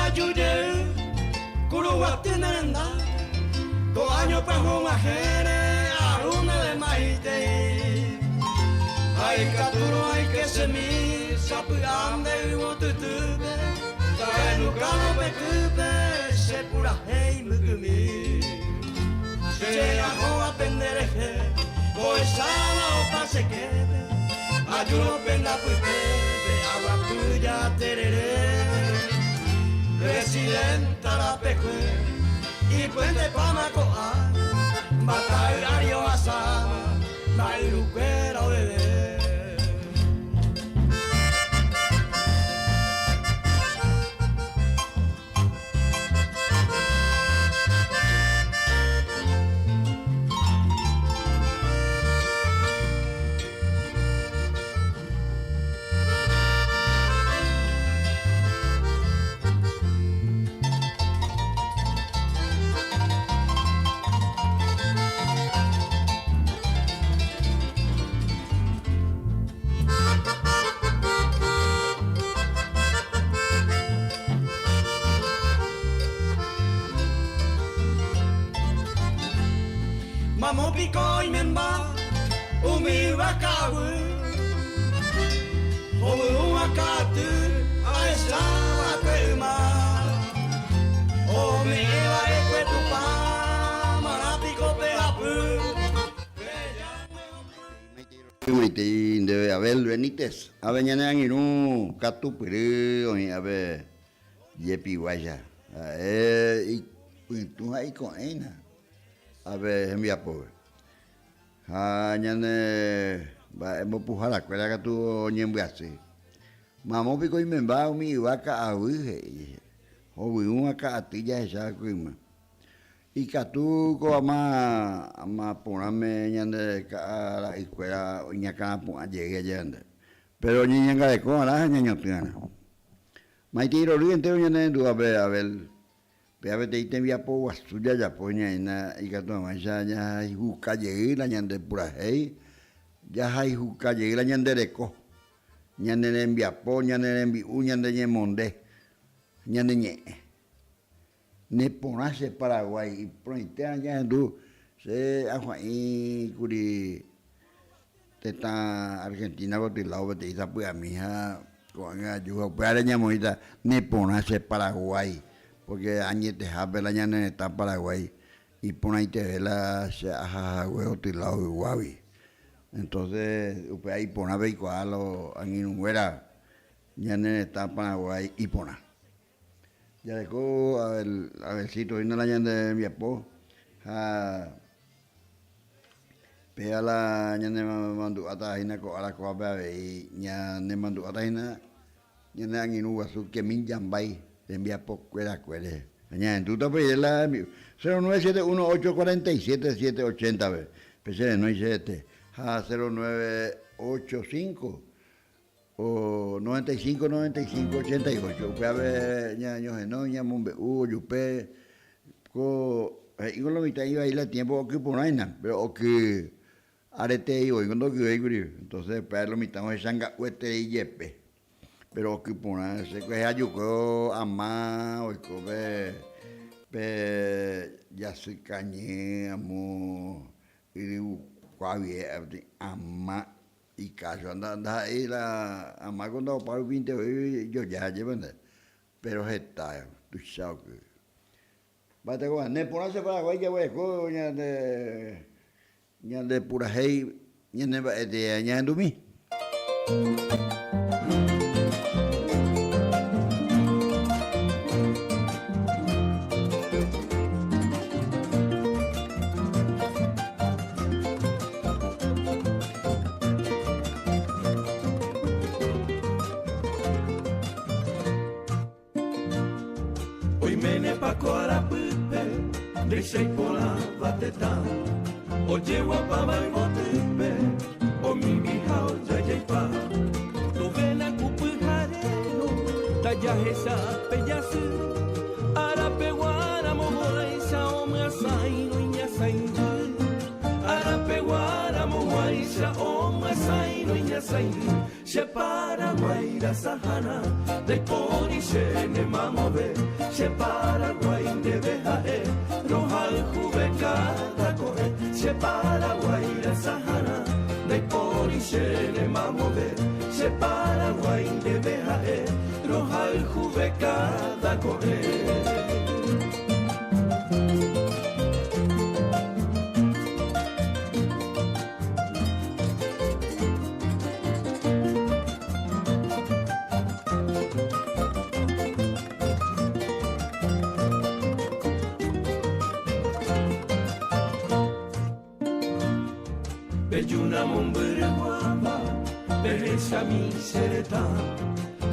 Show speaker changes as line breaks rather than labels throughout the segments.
aju jey Kuruguaty ne rendápe Ko año pyahu og̃uahẽre aru ndéve maitei Ha ikatúrõ aike chemi sapy'a nde yvotytýpe Tahendukávo pe kýpe che purahéi mbykymi Che ahóva pende rehe Pohecháva opa che képe Ajúrõ pende apytépe Aguapy jaterere Presidenta rapekue Ipyendepáma ko'ág̃a Mbatay ári ohasáva Mba'yrukuéra oveve. Mamo piko oimemba umi yva ka'aguy, hovyũva ka'aty ahecha va'ekue yma, ome'ẽ va'ekue Tupã marã piko pe hapy.
Ymaitei ndéve Abel Benítez, ave ñane angirũ katupyry oĩ ave jepiguáicha, ha'e ipytũ ha iko'ẽina ave hembiapópe. Ha ñane mba'e mbopuharakuéra katu oñembyasy. Mamo piko imemba umi yva ka'aguy he'i, hovyũva ka'aty jahecha va'ekue yma. Ikatu ko ama ama porãme ñande ka'a ra'ykuéra oñakãrapu'ã jey ajévante. Péro ñañangareko va'erã ha ñañotỹ va'erã. Maitei rory entéro ñane renduápe, Abel, péva peteĩ tembiapo guasu jajapo ñaína ikatu hag̃uáicha jahayhuka jey la ñande purahéi, jahayhuka jey la ñande reko, ñane rembiapo, ñane rembi'u, ñande ñemonde, ñane ñe'ẽ. Neporã che Paraguái, iporãite añandu che ahua'ĩ kuri tetã Argentina gotylao peteĩ sapy'ami ha ko'ág̃a aju ha upévare ñamoĩta neporã che Paraguái, porque añetehápe la ñane retã Paraguái iporãiteve la che aha hague gotylao yguágui. Entonces upéva iporã peikuaa lo angirũnguéra ñane retã Paraguái iporã. Jareko Abelcito hína la ñande rembiapo ha péva la ñanemandu'áta hína ko ára kóvape avei ñanemandu'áta hína ñane angirũ guasu Kemín Jambái rembiapokuerakue rehe. Ha ñahendúta upéi la 0971 847 780 pe, pe che renói che rete ha 0985 O 95 95 88 upévape ñañohenói ñamombe'u ojupe ko he'íngo lo mitã ivai la tiempo oky porãina pero oky aretei voíngo ndokyvéi kuri entonces upévare lo mitã ohechanga'ueterei jepe pero oky porã che kuehe ajukuévo ama oiko pe pe jasy kañy amo yryvukuaguie ama Ikáso ndaha'éi la amáko ndaopa rupínte voi ijoja ajépa nde, péro heta tuicha oky. Mba'etekóva, ne porã che Paraguái jaguereko ñande ñande purahéi ñane mba'e térã ñahendumi.
Oiménepa ko arapýpe ndéicha iporãva tetã ojeguapáva yvotýpe omimbi ha ojajaipa. Tovéna ku pyharérõ tajahecha pe jasy arapeguáramo guáicha omyasãirõ iñasãindy. Arapeguáramo guáicha omyasãirõ iñasãindy Che Paraguái rasahárã ndaipóri che nemamove. Che Paraguái ndéve ha'e rohayhuve káda ko'ẽ Che Paraguái rasaharã ndaipóri che remamove Che Paraguái ndéve ha'e rohayhuve káda ko'ẽ. Pejúna mombyryguáva pehechami che retã,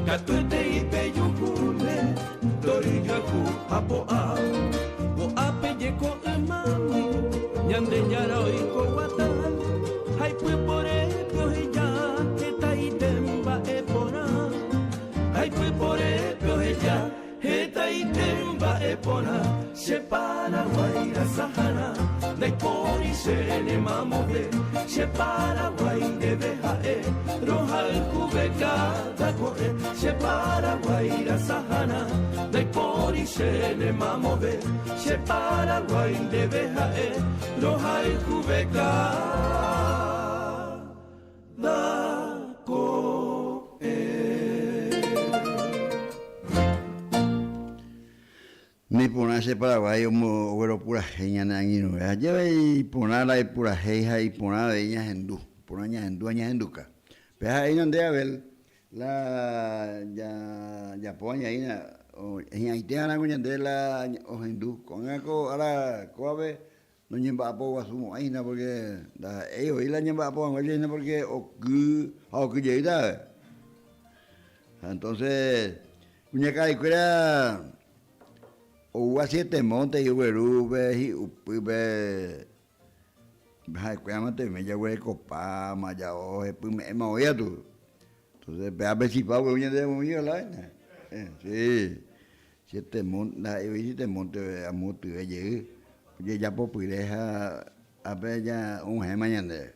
katuetei pejuhúne tory joaju ha po'a. Ko'ápe jeko ymágui Ñandejára oiko guata ha ipyporépe oheja hetaite mba'e porã. Ha ipyporépe oheja hetaite mba'e porã. Che Paraguái rasaharã ndaipóri che remamove. Che Paraguái ndéve ha'e rohayhuve káda ko'ẽ. Che Paraguái rasaharã ndaipóri che remamove. Che Paraguái ndéve ha'e rohayhuve káda ko'ẽ.
Neporã che Paraguái ogueropurahéi ñane angirũve. Ajéva iporã la ipurahéi ha iporã avei ñahendu. Iporã ñahendu ha ñahenduka. Pe ha'éina nde Abel, la jajapóva ñaína hi'ãite arãko ñande la ohendu. Ko'ág̃a ko ára kóvape noñemba'apo guasu mo'ãi hína porque ndaha'éi voi la ñemba'apo hag̃uáicha hína porque oky ha oky jeýta ave. Ha entonces kuñakaraikuéra oúva Siete Montes ogueru pe hi'upýpe ha'ekuéra mante jaguerekopáma jao hepyme'ẽma voi katu. Entonces péva pe chipa ogueru ñande oĩ la vaina. Sí. Siete Montes, ndaha'éi voi Siete Montes amo tyve jey ojejapopyre ha ápe ja og̃uahẽma ñande.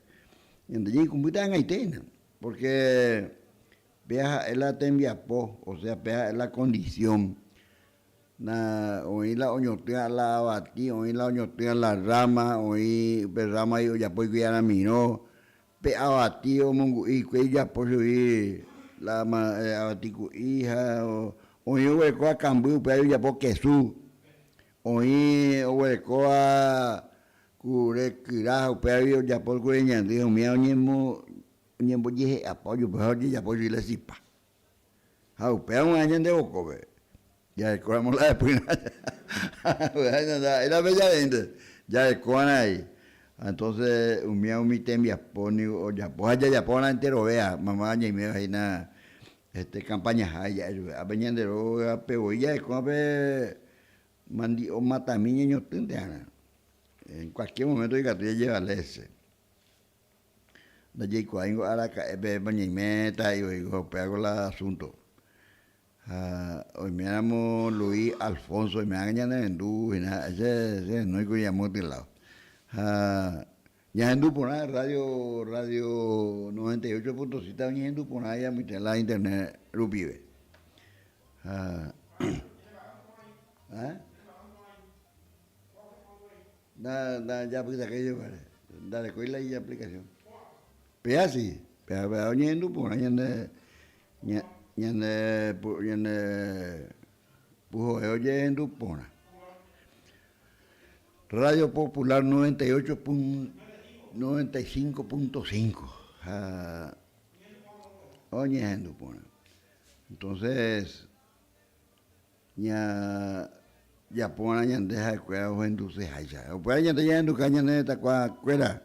Ñande ñaikũmbýta ag̃aite hína porque Péa ha'e la tembiapo, osea péa ha'e la condición. Na oĩ la oñotỹa la avati, oĩ la oñotỹa la rama, oĩ upe rama-gui ojapo hikuái aramirõ, pe avati omongu'i hikuái ojapo chugui la avati ku'i ha oĩ oguerekóva kamby upéva ojapo kesu, oĩ oguerekóva kure kyra ha upévagui ojapo kure ñandy ha umíva oñemo Oñembojehe'apa ojupe ha ojejapo chugui la chipa. Ha upéva g̃uarã ñande vokópe, jarekóramo la hepýrã, ndaha'éi la pejavéinte, jarekóva'erã avei. Ha entonces umíva umi tembiapo niko ojapo ha jajapova'erã enterovéva, mama ñaiméva hína este campañaha ja'e chupe. Ápe ñande rógape voi jarekóva pe mandi'o matami ñañotỹnte'arã. En cualquier momento ikatu jajevale hese. Ndajaikuaáingo araka'e peẽpa ñaiméta he'i upéva ko la asunto. Ha oiméramo Luis Alfonso oiméva ñanerendu hína che renói kuri amo yty lado. Ha ñahendu porã radio radio 98.7 oñehendu porã amoite la internet rupive. Ha Ndajapytakái jeguare, ndarekói la ijaplicación. Péa si, péa péa oñehendu porã ñande ñande ñande puhoe ojehendu porã. Radio Popular 98 95.5 ha oñehendu porã. Entonces Ñajapova'erã ñande ha'ekuéra ohenduseháicha. Upévare ñande ñahenduka ñane retãkuakuéra,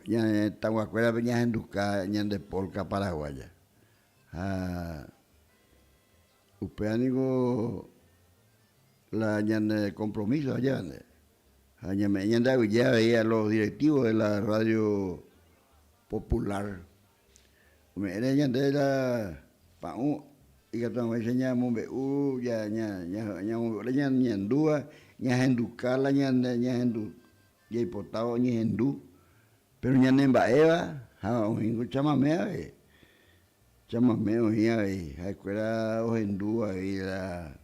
ñane retãguakuérape ñahenduka ñande polka paraguaya. Ha upéva niko la ñane compromiso ajéva nde. Ha ñame'ẽ ñande aguyje avei a los directivos de la radio popular. Ome'ẽre ñande la pa'ũ ikatu hag̃uáicha ñamombe'u, ñamombe'u la ñañandúva, ñahenduka la ñande ñahendu jaipotáva oñehendu, péro ñanemba'éva ha oĩngo chamame avei, chamame oĩ avei, ha'ekuéra ohendu avei la.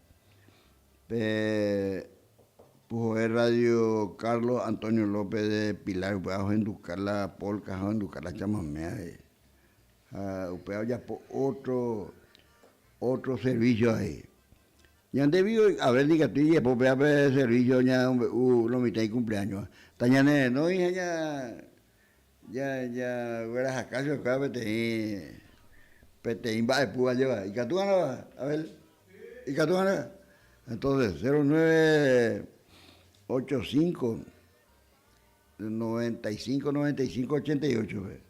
Pe Puhoe Radio Carlos Antonio López de Pilar upéva ohenduka la polka ha ohenduka la chamame avei. Ha upéva ojapo ótro ótro servicio avei. Ñande vi Abel ikatu ijepo péva pe servicio ñamombe'u lo mitã icumpleaños. Tañanerenói ha ña Jaguerahaka chupekuéra peteĩ peteĩ mba'epu ajéva. Ikatu va'erã, Abel? Ikatu va'erã? Entonces, 09 85 95 95 88 pe.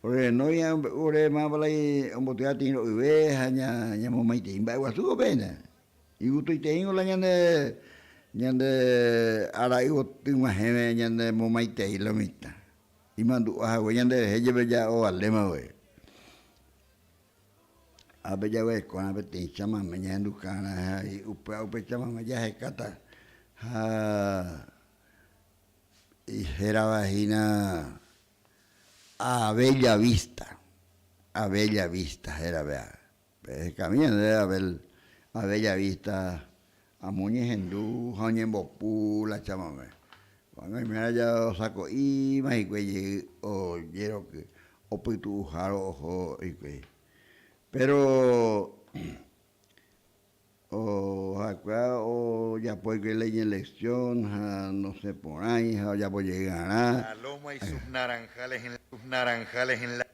Orenói ha ombe'u ore mávapa la ombotyva tĩ ro'yve ha ñamomaitei mba'eguasu ko péina. Igustoiteíngo la ñande ñande ára yvoty g̃uahẽme ñane momaitei lo mitã. Imandu'a hague ñande rehe jepe ja ovaléma voi. Ápe jaguerekórã peteĩ chamame ñahendukarã ha upéva upe chamame jahekáta ha hérava hína A Bella Vista, A Bella Vista héra péva. Pehekami ñande Abel a Bella Vista amo oñehendu ha oñembopu la chamame. Ko'ág̃a oimérõ ja osako'íma hikuái jey ojeroky opytu'uhárõ oho hikuái. Péro ha'ekuéra ojapo hikuái la iñelección ha nosẽporãi ha ojapo jey arã.
La loma y sus naranjales en sus naranjales en la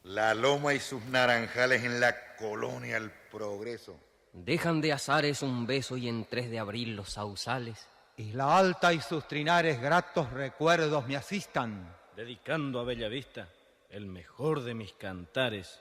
La loma y sus naranjales en la colonia El Progreso.
Dejan de azares un beso y en 3 de abril los sausales.
Isla Alta y sus trinares gratos recuerdos me asistan.
Dedicando a Bellavista el mejor de mis cantares.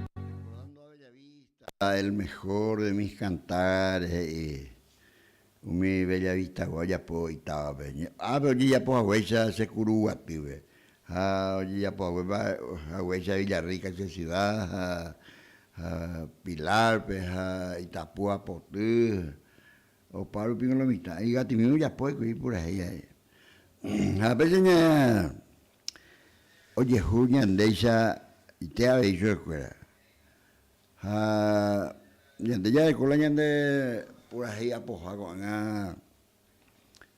Recordando a Bellavista, el mejor de mis cantares, he'i umi Bellavistagua ojapo itávape. Ápe ojejapo haguéicha che Kuruguatýpe, ha ojejapo haguéicha Villarrica che ciudad, ha Pilar-pe, ha Itapúa Poty, opa rupi lo mitã. Igatimi ojapo hikuái ipurahéi ae. Ha péicha ña ojehu ñandéicha ite avei chupekuéra. Ha ñande jareko la ñande purahéi apoha ko'ág̃a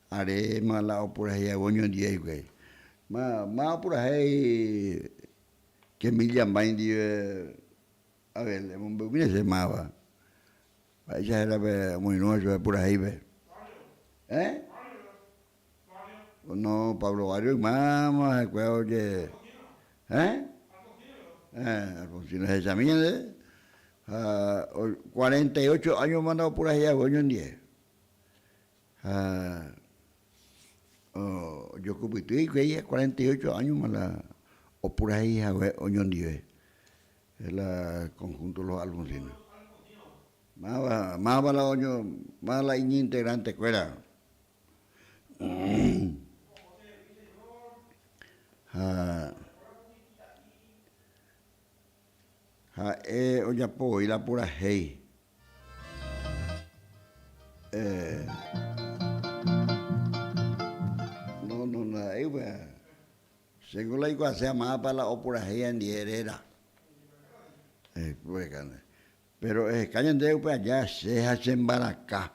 aréma la opurahéi hague oñondive hikuái. Ma máva opurahéi che Millambái ndive Abel, emombe'umína che máva. Mba'éicha héra pe omoirũva chupe purahéipe? Eh? No, Pablo Barrio ymáma ha'ekuéra oje... Eh? Eh, Alfonsino hechami ñande. Ha 48 años manda opurahéi hague oñondive. Ha ojokupyty hikuái 48 años ma la opurahéi hague oñondive. La conjunto Los Alfonsinos. Máva, máva la oño, máva la iñintegrante kuéra. Ha ha'e ojapo voi la purahéi. Eh, no, no, ndaha'éi upéva. Chéngo la aikuaase mávapa la opurahéi andie réra. Péro eheka ñande upe aja che ha che mbaraka.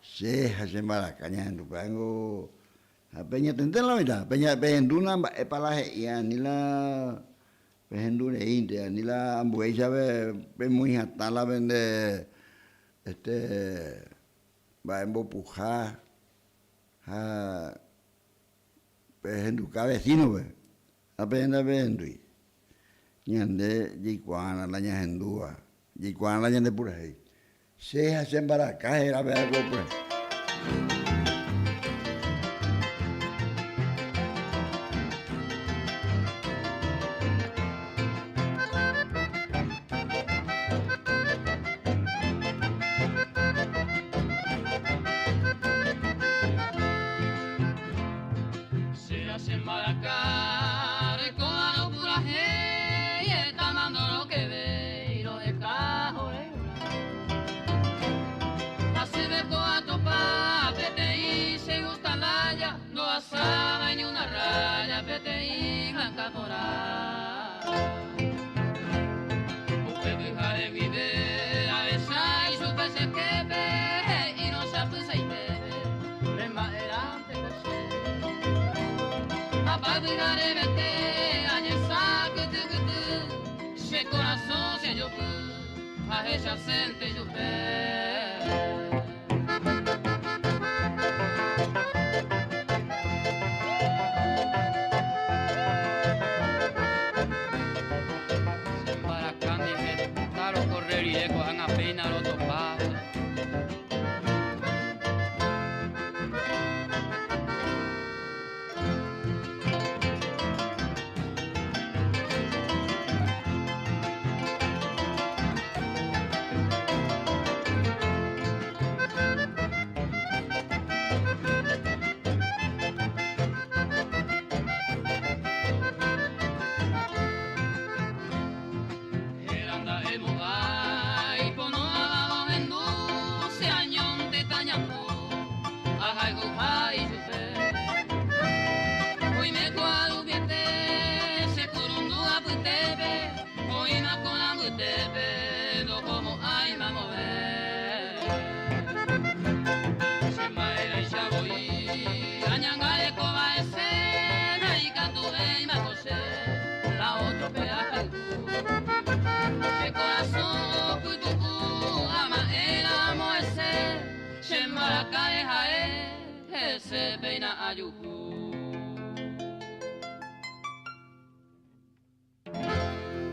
Che ha che mbaraka ñahendu upévango ha peñatende la oĩta, pehendúna mba'épa la he'i ani la pehendu reínte, ani la ambuéicha pemoĩ hatã la pende este mba'e mbopuha ha Pehenduka vecino-pe ha peẽ ndapehendúi. Ñande jaikuaarã la ñahendúva, jaikuaarã la ñande purahéi. Che ha che mbaraka héra pe ko purahéi.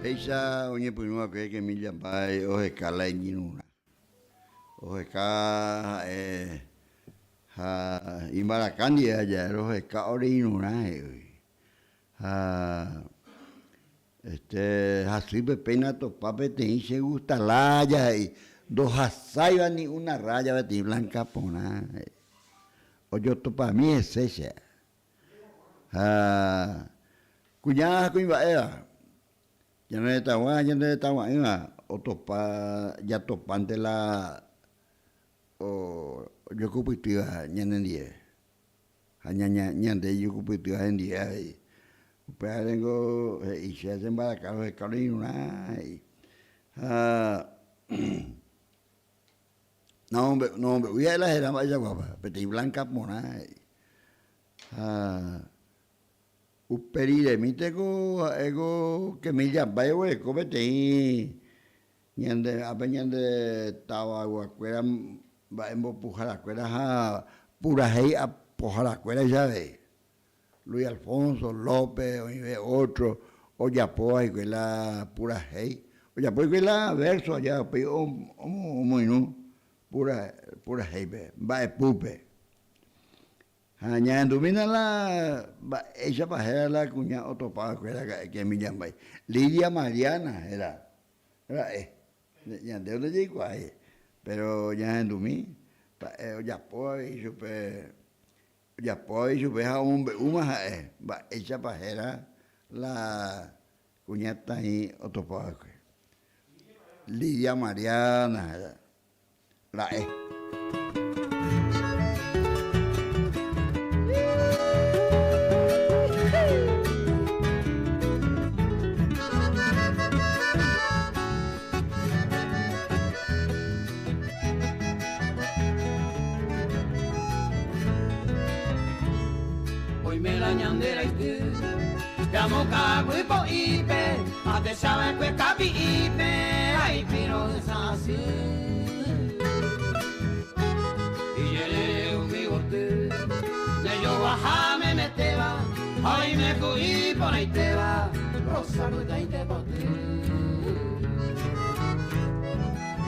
Péicha oñepyrũ va'ekue ke Emilia Mba'e oheka la iñirũrã. Oheka ha'e ha imbaraka ndive aja roheka ore irũrã he'i. Ha este hasýpe péina atopa peteĩ che gusta lája he'i, ndohasáiva ni una raya peteĩ blanca porã he'i. Ojotopami hese che. Ha kuña ha kuimba'éva, ñane retãgua ha ñane retãgua'ỹva otopa jatopánte la ojokupytýva ñanendie. Ha ñande ijokupytýva hendie avei. Upévare ningo he'i che che mbaraka roheka roirũrã he'i. Ha nomombe'úi ha'e la héra mba'eichaguápa, peteĩ blanca porã he'i. Ha upe riremínteko ha'éko Kemilla Mba'e oguereko peteĩ ñande ápe ñande tavayguakuéra mba'e mbopuharakuéra ha purahéi apoharakuéraicha avei. Luis Alfonso López oĩve ótro ojapóva hikuái la purahéi, ojapo hikuái la vérso aja upéi omoirũ purahéipe, mba'epúpe. Ha ñahendumína la mba'éichapa héra la kuña otopa va'ekue raka'e ke Millambái. Lidia Mariana héra ra'e. Ñande ndajaikuaái, péro ñahendumi mba'e ojapo avei chupe, ojapo avei chupe ha omombe'úma ha'e mba'éichapa héra la kuñataĩ otopa va'ekue. Lidia Mariana héra ra'e.
Oime la ñande raity, Jamokaguy po'ípe, atechava'ekue kapi'ípe, ha ipiro'ysã asy. Ijerére umi yvoty, nde joguaha memetéva, ha oime ku'i porãitéva, rosa pytãite poty.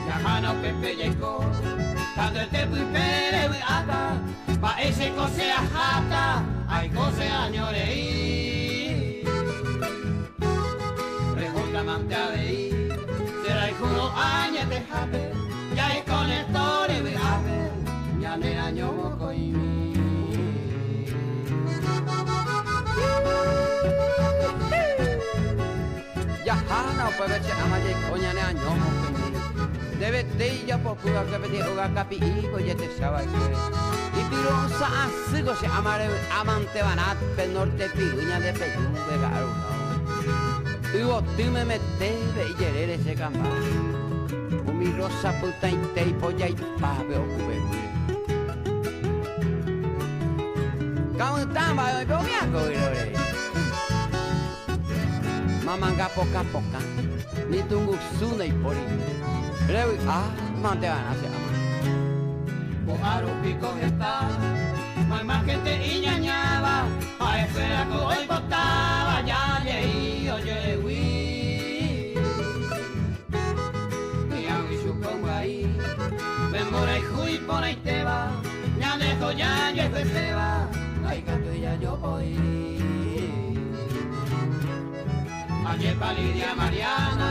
Jahána upépe jaiko, katuete pype revy'áta, mba'éichaiko che aháta, aiko che año rei. Rehótamante avei, che rayhúrõ añetehápe, jaiko neto revy'ápe, ñane año mokõimi.
Jahána upépe che áma jaiko ñane año mokõimi. Ndevete ijapopy va'ekue peteĩ óga kapi'i ko ojetecha va'ekue. Ipiro'ysã asy ko che áma revy'a mante va'erã pe norte piry ñande peju pe ka'arurao. Yvoty memete pe ijerére che kamba. Umi rosa pytãite ipojaipa pe okupepýre. Kamytã mba'e oĩ pe umi akoyrore. Mamanga pokã pokã, ni tungusu ndaipóri. Revy'a mante va'erã che áma.
Ko'a rupi ko heta, mayma gente iñañáva, ha'ekuéra ko oipotáva jajei ojoegui. Hi'ag̃ui chupe ombyai, pe mborayhu iporãitéva, ñande joja jejuetéva, ndaikatúi jajopoi. Ajépa Lidia Mariana,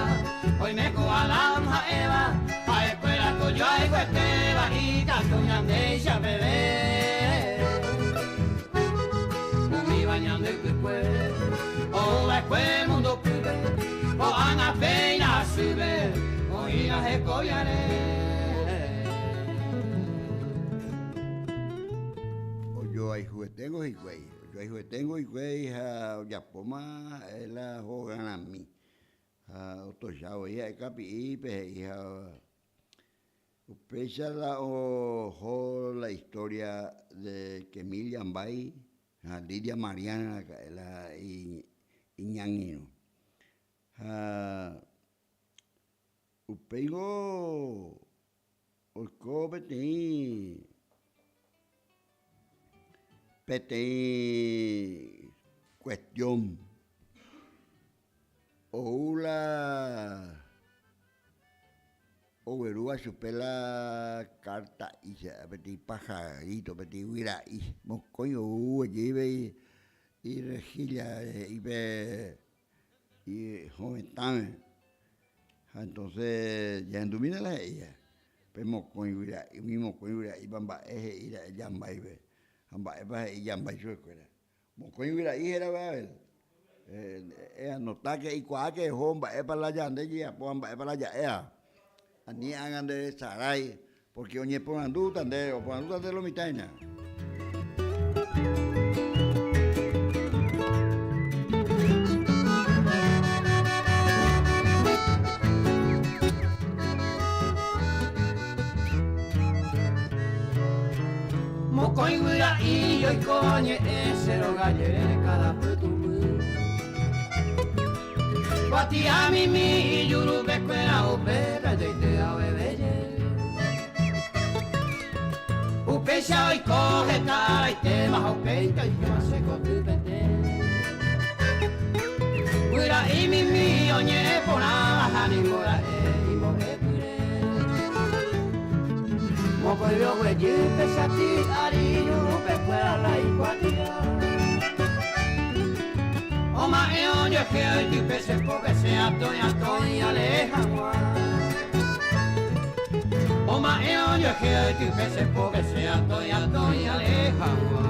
oime ku Adán ha Eva, ha'ekuéra ku joayhuetéva ikatu ñandéicha peve. Umíva ñande ypykue, ouva'ekue mundo pýpe, ko'ág̃a péina hasýpe, oĩva hekoviare.
Ojoayhueténgo hikuái. Ojoayhueténgo hikuái ha ojapóma ha'e la hogarãmi. Ha otocha voi ha'e kapi'ípe he'i ha upéicha la oho la historia de que Emilia Mbay ha Lidia Mariana raka'e la iñangirũ. Ha upéingo oiko peteĩ peteĩ cuestión ou la oguerúva chupe la carta'i che peteĩ pajarito peteĩ guyra'i mokõi ou ojeýpe irrejilla he'i pe Ihovetãme. Ha entonces jahendumína la he'íva, pe mokõi guyra'i, umi mokõi guyra'ipa mba'e he'i ra'e jambáipe, ha mba'épa he'i jambái chupekuéra. Mokõi guyra'i hérava Abel. Eanotáke, eikuaáke eho mba'épa la ñande jajapo ha mba'épa la ja'éva. Ani ág̃a nde resarái, pórke oñeporandúta ndéve, oporandúta ndéve lo mitã hína.
Mokõi guyra'i oiko ñe'ẽ che róga jerére káda pytũmby. Kuatia mimi ijurúpe kuéra upépe ajoite aveve jey. Upéicha oiko heta araitéma ha upéinte oikéma che kotypete. Guyra'i mimi oñe'ẽ porãva ha ningo ra'e imbo'epyre. Mokõive oguejy pe chati ári ijurúpe kuéra la ikuatia. Oma'ẽ ojoehe oitype che pópe che atõi atõi alee hag̃ua. Ojehe oitype che pópe che atõi atõi ale hag̃ua.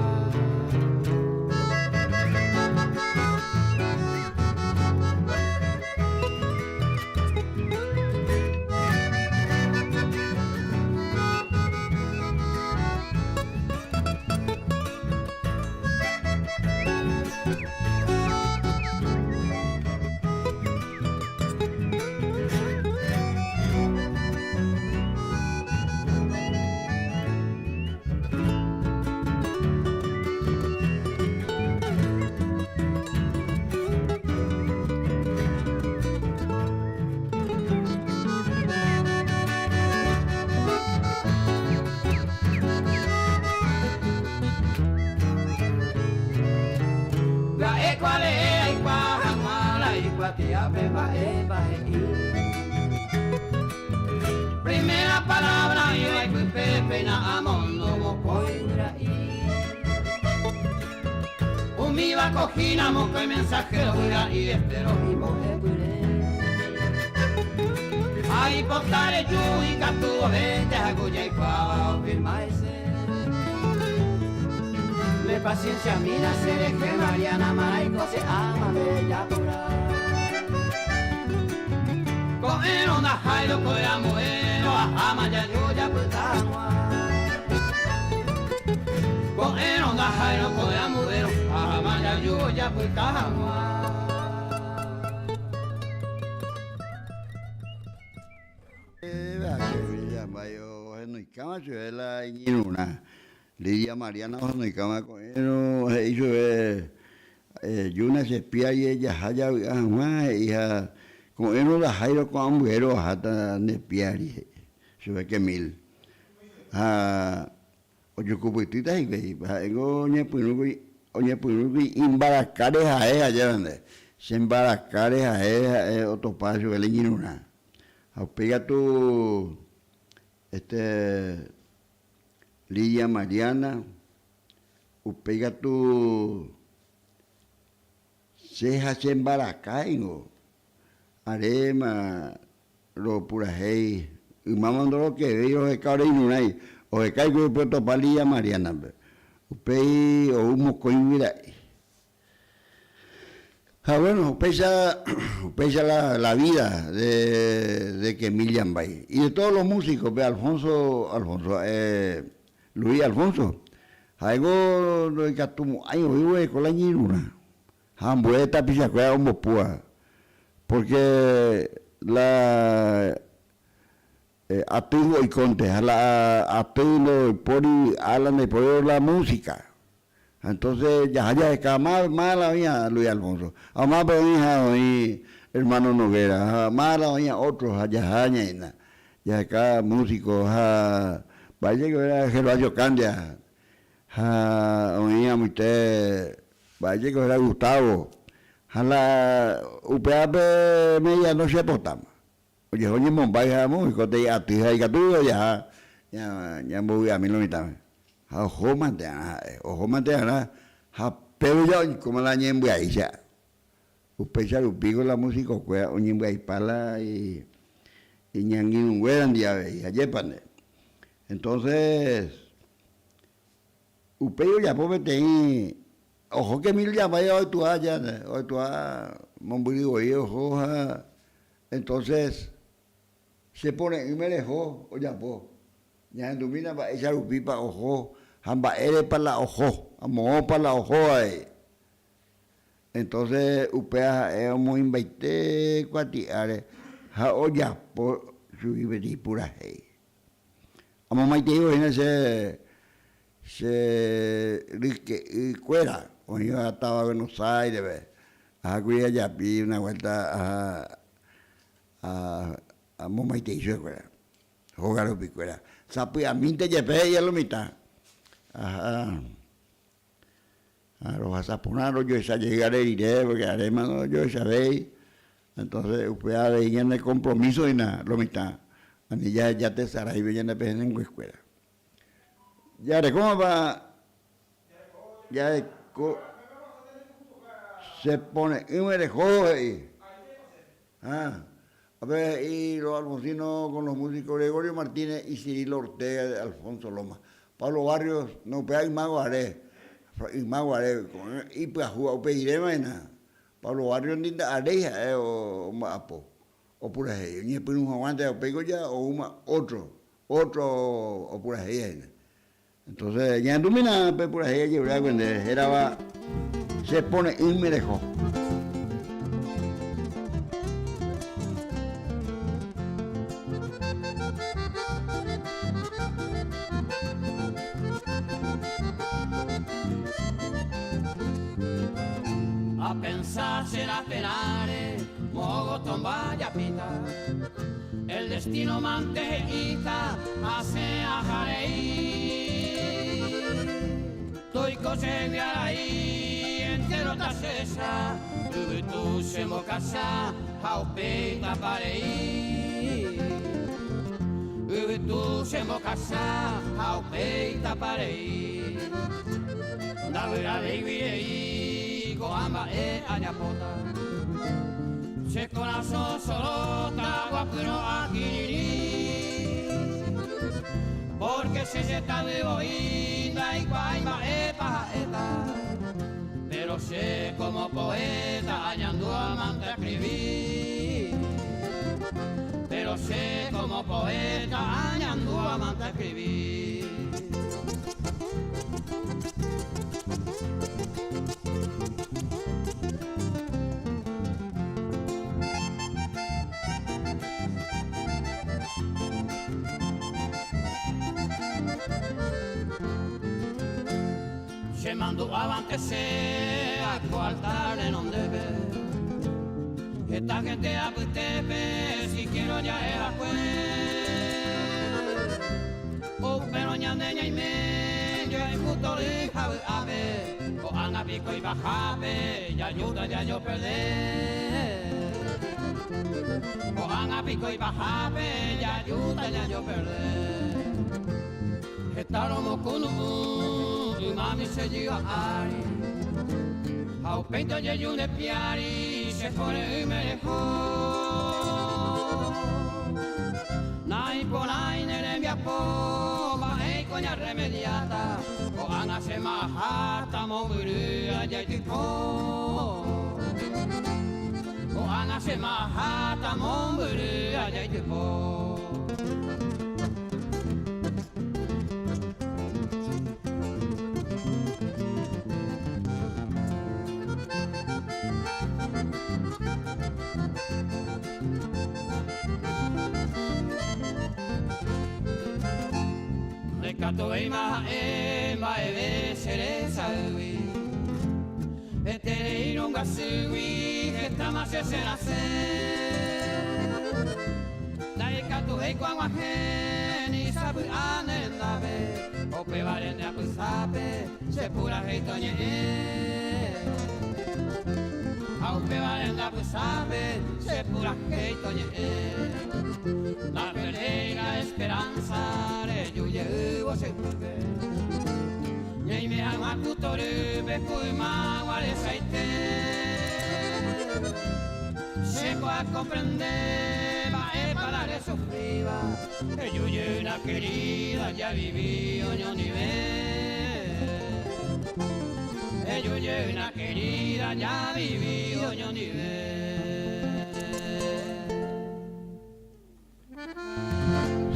Pya'ekuare'ẽ aikuaa hag̃ua la ikuatiápe mba'épa he'i. Primera palabra oĩva ipype péina amondo mokõi guyra'i. Umíva ko hína mokõi mensajero guyra'i estero imbo'epyre. Aipota reju ikatu ovénte ha ku jaikuaáva ofirma hese. Ne paciencia mina che rehe Mariana maraiko che ama nde japura. Ko'ẽrõ ndahái roko'ẽ ambuérõ aháma jaju japyta hag̃ua. Ko'ẽrõ ndahái roko'ẽ ambuérõ aháma jaju japyta hag̃ua.
Péva che Villambay ohenoikáma chupe la iñirũrã. Lidia Mariana ohenoikáma ko'ẽrõ he'i chupe Ejúna che piári ejaha javy'a hag̃ua he'i ha ko'ẽrõ ndaháirõ ko'ã ambuéro aháta nde piári he'i chupe Kemil. Ha ojukupytýta hikuái, ha'éngo oñepyrũkuri oñepyrũkuri imbarakáre hae ajéva nde, che mbarakáre hae ha'e otopa chupe la iñirũrã. Ha upéi katu este Lidia Mariana Upéi katu che ha che mbaraka ningo aréma ropurahéi ymáma ndorokevéi roheka ore irũrãi, oheka hikuái upe otopa Lidia Mariana-pe. Upéi ou mokõi guyra'i. Ha bueno, upéicha, upéicha la, la vida de, de Kemil Yambay. Y de todos los músicos, pe Alfonso, Alfonso, ha'e Luis Alfonso, ha'éngo ndoikatumo'ãi oĩ oguereko la iñirũrã ha ambue tapichakuéra ombopúva, porque la aty oikónte ha la aty ndoipóri ala ndaipóri la música. Ha entonces jaha jaheka má má la oĩha Luis Alfonso, ha mápe oĩha oĩ hermano Noguera, ha má la oĩha otro ha jaha ñaína jaheka músico ha mba'éicha héra Gervasio Candia ha oĩ amoite mba'éicha héra Gustavo ha la upévape media noche apotáma. Ojeho ñemombáy ha amo oiko tei aty ha ikatu ojaha ñambovy'ami lo mitãme. Ha oho mante arã ha'e, oho mante arã ha péro ja oikóma la ñembyaicha. Upéicha rupíko la musikokuéra oñembyaipa la iñangirũnguérandi avei, ajépa nde. Entonces, upéi ojapo peteĩ, oho Kemil Yambay oitua aja, oitua mombyry voi oho ha Entonces, che pore'ỹme reho ojapo. Ñahendumína mba'éicha rupípa oho ha mba'érepa la oho, ha moõpa la oho avei. Entonces, upéva ha'e omoĩmbaite kuatiáre ha ojapo chugui peteĩ purahéi. Amomaitei voi hína che, che ryke'y kuéra oĩva táva Buenos Aires-pe. Aha kuri ajapi una vuelta aha amomaitei chupekuéra, hóga rupikuéra. Sapy'amínte jepe he'i a lo mitã. Aha rohasa porã rojoecha jey are rire, porque aréma ndorojoechavéi. Entonces upéva avei ñane compromiso hína lo mitã, ani jaheja tesaráipe ñane pehẽnguekuéra. Jarekómapa Jareko che pore'ỹme reho, he'i. Ha. Ápe he'i los alfonsinos con los músicos Gregorio Martínez y Cirilo Ortega de Alfonso Loma. Pablo Barrios, no upéva yma guare, yma guare, ipyahúva upe riréma hína. Pablo Barrios ndi nda'aréi ha'e omba'apo, opurahéi. Oñepyrũ haguãnte upéiko ja oúma ótro, ótro opurahéiva hína. Entonces, ñahendumína pe purahéi ajerure va'ekue ndéve, hérava Che pore'ỹme reho.
Apensa che raperãre mogotomba japíta. El destino mante he'íta asẽ aha rei. Toiko chehegui arai entero tachecha, yvytu chembokacha ha upéi tapa rei. Yvytu chembokacha ha upéi tapa rei. Ndavy'avéigui rei ko'ã mba'e ajapóta. Che korasõ soróta guapyrõ akirirĩ, pórke che chetavy voi ndaikuaái mba'épa ha'éta. Péro che kómo poéta añandu amante askrivi. Péro che kómo poéta añandu amante askrivi. Che mandu'ávante che ako altar renondépe, heta gente apytépe siquiera ja'e va'ekue. Upérõ ñande ñaime joayhu tory ha vy'ápe, ko'ág̃a piko ipahápe jajúta jajoperde. Ko'ág̃a piko ipahápe jajúta jajoperde. Heta romokunu'ũ ymámi che jyva ári, ha upéinte ojeju nde piári che pore'ỹme reho. Naiporãi ne rembiapo, mba'éiko ñarremediáta, ko'ág̃a che ma'aháta mombyry ajaitypo. Ko'ág̃a che ma'aháta mombyry ajaitypo. Ndaikatuvéima ha'e mba'eve che resaýgui, Eterei rongasýgui hetáma che cherasẽ. Ndaikatuvéi ko ag̃uahẽ ni sapy'a ne rendápe, upévare nde apysápe che purahéi toñe'ẽ. Ha upévare nde apysápe che purahéi toñe'ẽ. Ndaperdéi la esperanza reju jeývo che ypýpe. Ñaime hag̃ua ku torýpe ku yma guaresaite. Chéko akomprende mba'épa la resufríva, eju jeýna querida javivi oñondive. Eju jeýna querida javivi oñondive.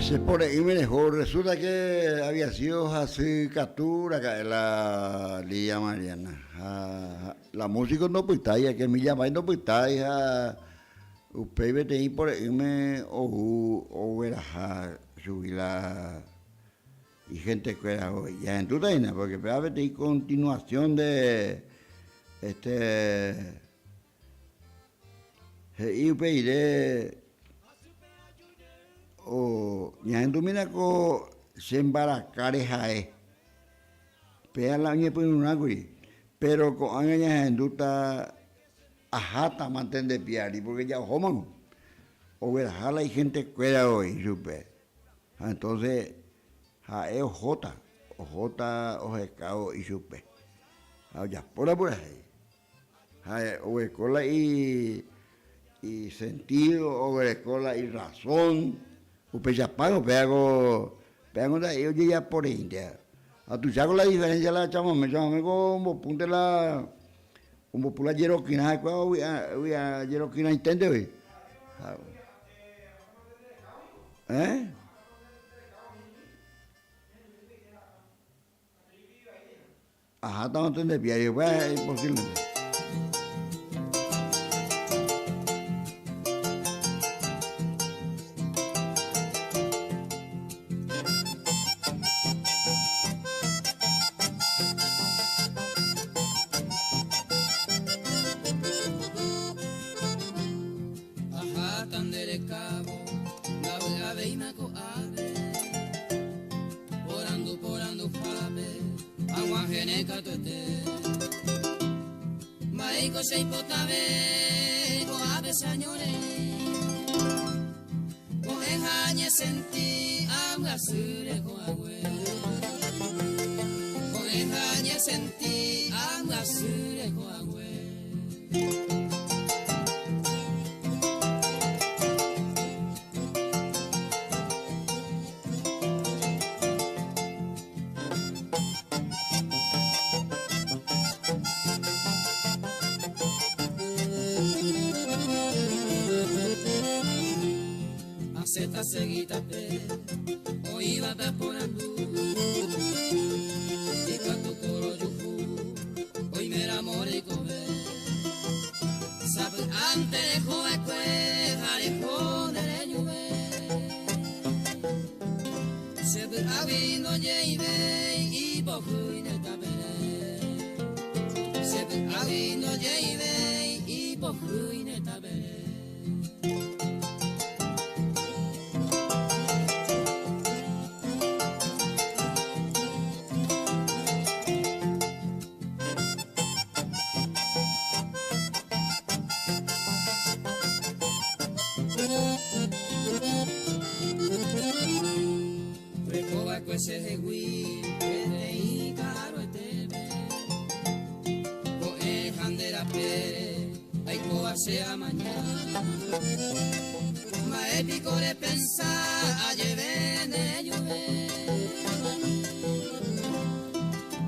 Che pore'ỹme reho, resulta que había sido hasy katu raka'e la Lidia Mariana ha la músico ndopytái, que Millamái ndopytái ha upéi peteĩ pore'ỹme ou ogueraha chugui la igentekuéra jahendúta hína porque péva peteĩ continuación de este He'i upe rire ñahendumína ko che mbaraka rehae. Péa la oñepyrũrã kuri. Péro ko'ág̃a ñahendúta aháta mante nde piári, pórke ja ohómango. Ogueraha la ihentekuéra voi chupe. Ha entónse ha'e ohóta, ohóta ohekávo ichupe. Ha ojapóta purahéi. Ha oguereko la i. isentido, oguereko la irrazón, upeichapáko péako, péako nda'éi ojejapo reínte. Ha tuicháko la diferencia la chamame, chamameko ombopúnte la, ombopu la jerokyrã ha'ekuéra ovy'a, ovy'a jerokyrãiténte voi. Ha, eh? Aháta ontende piári upéva imposiblemente.
Aháta nde rekávo, ndavy'avéima ko'ápe. Porandu poranduhápe aguahẽne katuete. Mba'éiko che aipotave ko'ápe che añorei. Ko'ẽha añesenti ambyasy rekohague. Ko'ẽha añesenti ambyasy rekohague. Asẽta segui tape oĩvape aporandu Ikatu ko rojuhu oiméramo reikove Sapy'ánte reho va'ekue ha reho nde rejuve Che py'águi ndojeivéi ipohýi nde tapere Che py'águi ndojeivéi ipohýi nde tapere. Rehova'ekue chehegui peteĩ ka'aruetépe, ko'ẽ ha nde rapére aikóva che amaña. Mba'e piko repensa ajeve nde rejuve?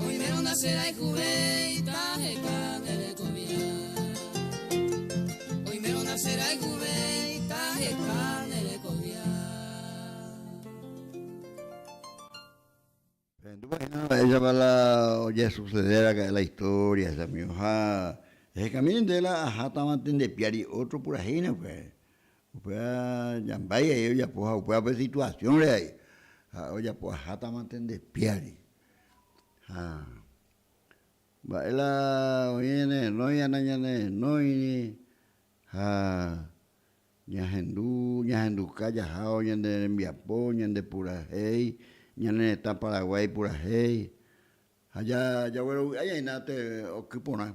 Oimérõ ndacherayhuvéi taheka nde rekovia. Oimérõ ndacherayhuvéi taheka nde rekovia.
Pehendúpa hína mba'éichapa la ojesucede raka'e la historia che amigo ha ehekami nde la ahátavante nde piári otro purahéina upévare. Upéva jambái ai ojapo ha upéva pe situación re ai ha ojapo ahátavante nde piári. Ha mba'e la oĩ ñanerenói ha nañanerenóiri ha Ñahendu, ñahenduka jahávo ñande rembiapo, ñande purahéi, ñane retã Paraguái purahéi. Ha jaguerovy'a ñaína te oky porã,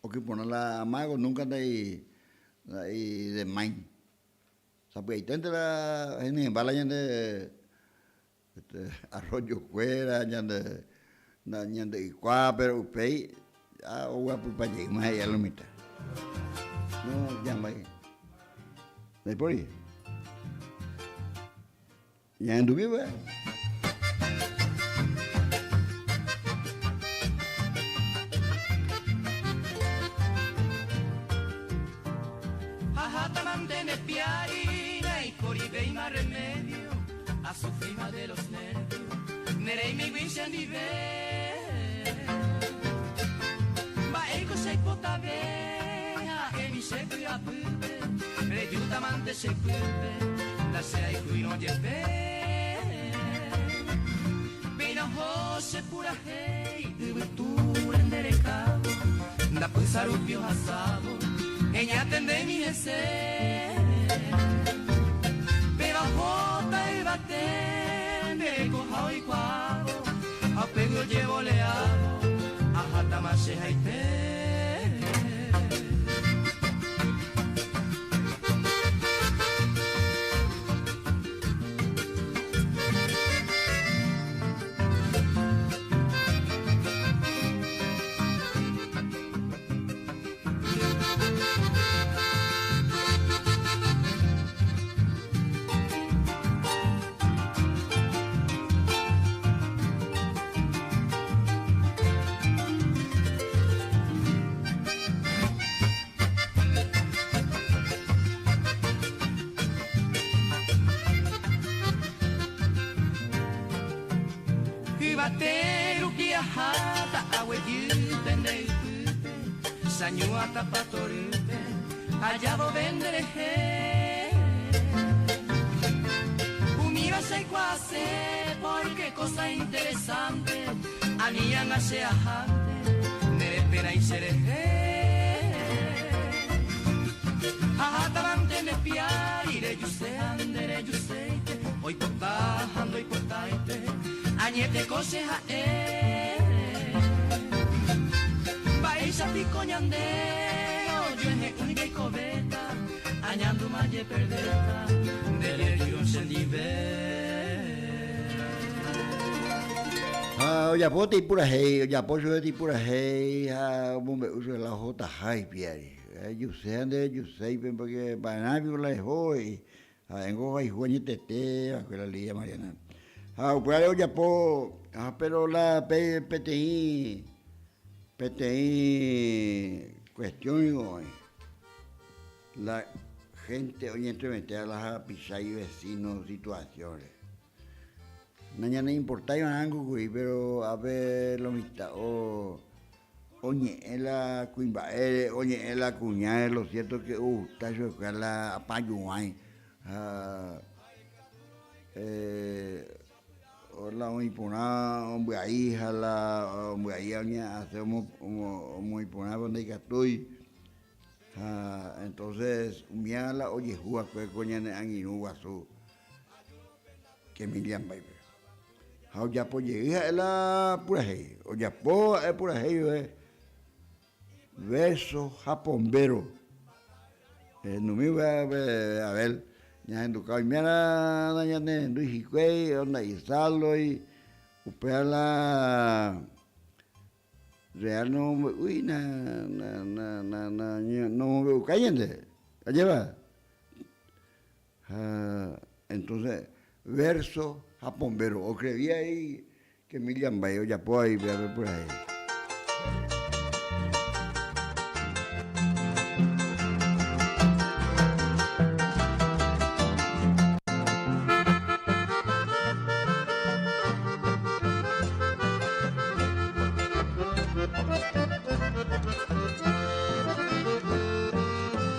oky porã la amágo nunca ndai ndai demái. Sapy'aiténte la henyhẽmba la ñande este arroyo kuéra, ñande ñande ykua, pero upéi ja oguapypa jeýma he'i a lo mitã. No, jambái. Ndaipóri. Ñahendumi upéva.
Aháta mante nde piári ndaiporivéima remedio asufríma de los nervios nereimigui chendive Mba'éiko che aipotave ha'émi che py'apýpe rejúta mante che pýpe ndacheaikúirõ jepe Péina oho che purahéi yvytúre nde rekávo ndapysa rupi ohasávo eñatendémi hese Péva ohóta yvate nde rekoha oikuaávo ha upégui ojevoleávo ahátama che haite. Yvate rupi aháta aguejy pende ypýpe, sañuáta patorýpe, aja vove nderehe. Umíva che aikuaase pórke kósa interesánte, ani ág̃a che ahánte nerepenái cherehe. Ahátavante nde piári rejuse ha nderejuséite, oipota ha ndoipotáite, añeteko che ha'e. Mba'éicha piko ñande ojuehe'ỹ jaikovéta, añandúma jeperdéta nde rejúrõ chendive.
Ha ojapo tei purahéi, ojapo chupe tei purahéi ha omombe'u chupe la ohotaha ipiári. Ejuse ha nderejuséipe porque mba'erã piko la reho he'i. Ha'éngo ohayhu añetete va'ekue la Lidia Mariana. Ha upévare ojapo, ha péro la pe peteĩ peteĩ cuestión ningo oĩ. La gente oñentremetéva la hapicha ivecino situación-re. Nañaneimportái va'erãngo kuri, péro ápe lo mitã oñe'ẽ la kuimba'ére, oñe'ẽ la kuñáre, lo cierto que ogusta chupekuéra la apañuãi ha la oĩ porã ombyai ha la ombyai oñeha'ãse omoĩ porã pero ndaikatúi ha entonces umíva la ojehu va'ekue ko ñane angirũ guasu. Che Mbáipe. Ha ojapo jey ha'e la purahéi. Ojapo ha'e purahéi ve verso ha pombéro. Ehendumi upéva Abel ñahenduka oiméra nañanehendúi hikuái o ndaisáloi upéva la real nomombe'úi na na na na nomombe'ukái ñande. Ajépa? Ha entonces verso ha pombéro oscribí ahí que Miriam Mbay ojapo ahí péva pe purahéi.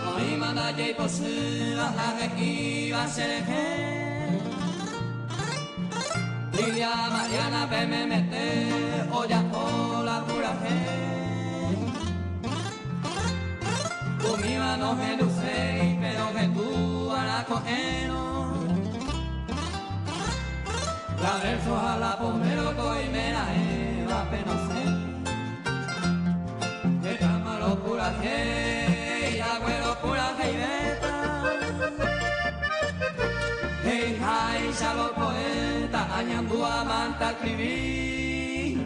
Oĩma ndaje ipochýva ha he'íva cherehe. Lidia Mariana pe memete ojapo la purahéi. Umíva nohenduséi pero ohendúva'erã ko'ẽrõ. La verso ha la pombéro ko oimeraẽva pe nosẽ. Hetáma ropurahéi, agueropuraheivéta. He'iháicha lo poeta, añandu amanta escribí.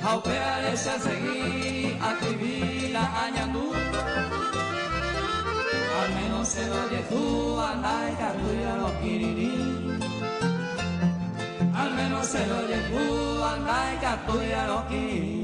Ha upévare che asegui acribí la añandu. Al menos che rojehúva ndaikatúi rokirirĩ. Al menos che rojehúva ndaikatúi rokirirĩ.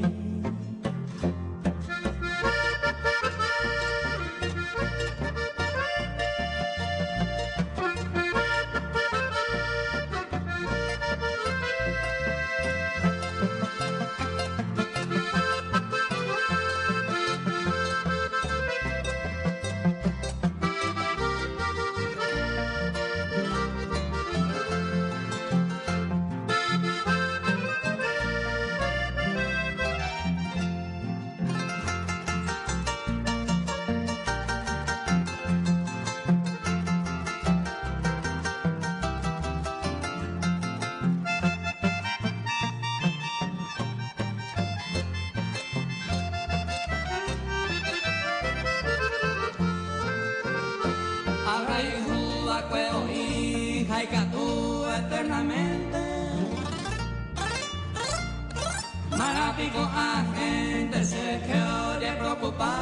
Ahayhu va'ekue oĩ ha ikatu eternamente. Marã piko a gente cherehe ojepreocupa.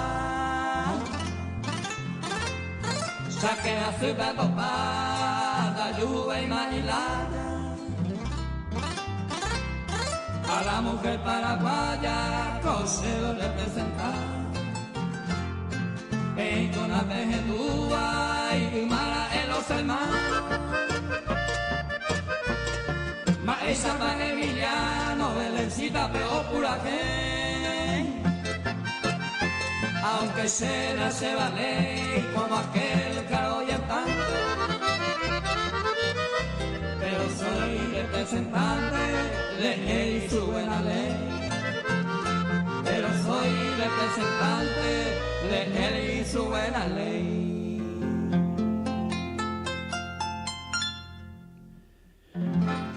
Cháke hasýpe atopa ndajuhuvéima ilája. A la mujer paraguaya ko che rorepresenta. Peikóna pehendúva yma ra'e los hermanos. Mba'éichapa Emiliano Belencita-pe opurahéi. Aunque che nachevaléi como aquel caroyantante, pero soy representante de él y su buena ley. Pero soy representante de él y su buena ley.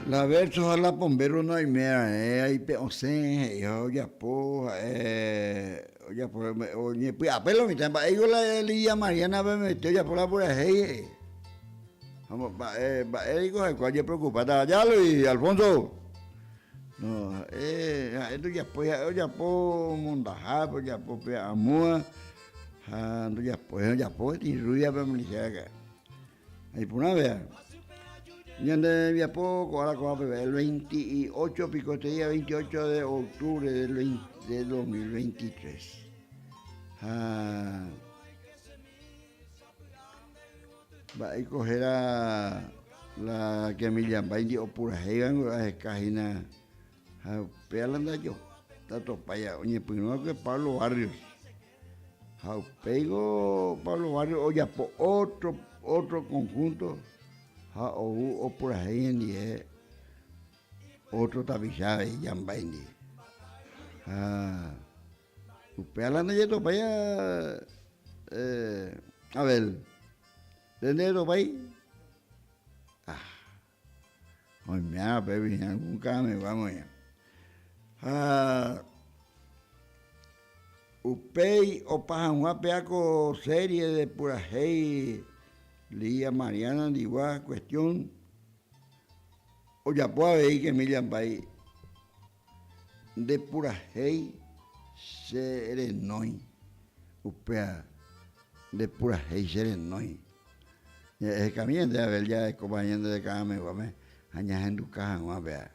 La verso ha la pombero no aime raẽ aipe osẽ he'i ha ojapo ha'e ojapo oñepy'apy lo mitã mba'éiko la Lidia Mariana pe mete ojapo la purahéi he'i ha mba'e mba'éiko ha'ekuéra ojepreocupáta aja Luis Alfonso no ha'e ha'e ndojapói ha'e ojapo mondahápe ojapo pe amóa ha ndojapói ojapo peteĩ rubia pe milicia Iporãve, ñane rembiapo ko ára ko'ã peve, el 28 piko este día 28 de octubre del, del 2023. Ha mba'éiko héra la que Millambáindi opurahéiva ngo aheka hína ha upéva la ndajo ndatopái oñepyrũ va'ekue Pablo Barrios. Ha upéigo Pablo Barrios ojapo ótro, ótro conjunto ha ou opurahéi hendive ótro tapicha avei Jambái ndive. Ha upéva la ndajetopái Abel, nde nderetopái? Ah. Oime'ã pépe algún karamegua oĩ. Ha upéi opa hag̃ua péa ko serie de purahéi Lidia Mariana ndigua cuestión ojapo avei que Emilia Mbay nde purahéi che renói upéa nde purahéi che renói. Jahekami ñande Abel jarekópa ñande ka'ameguáme ha ñahenduka hag̃ua péa.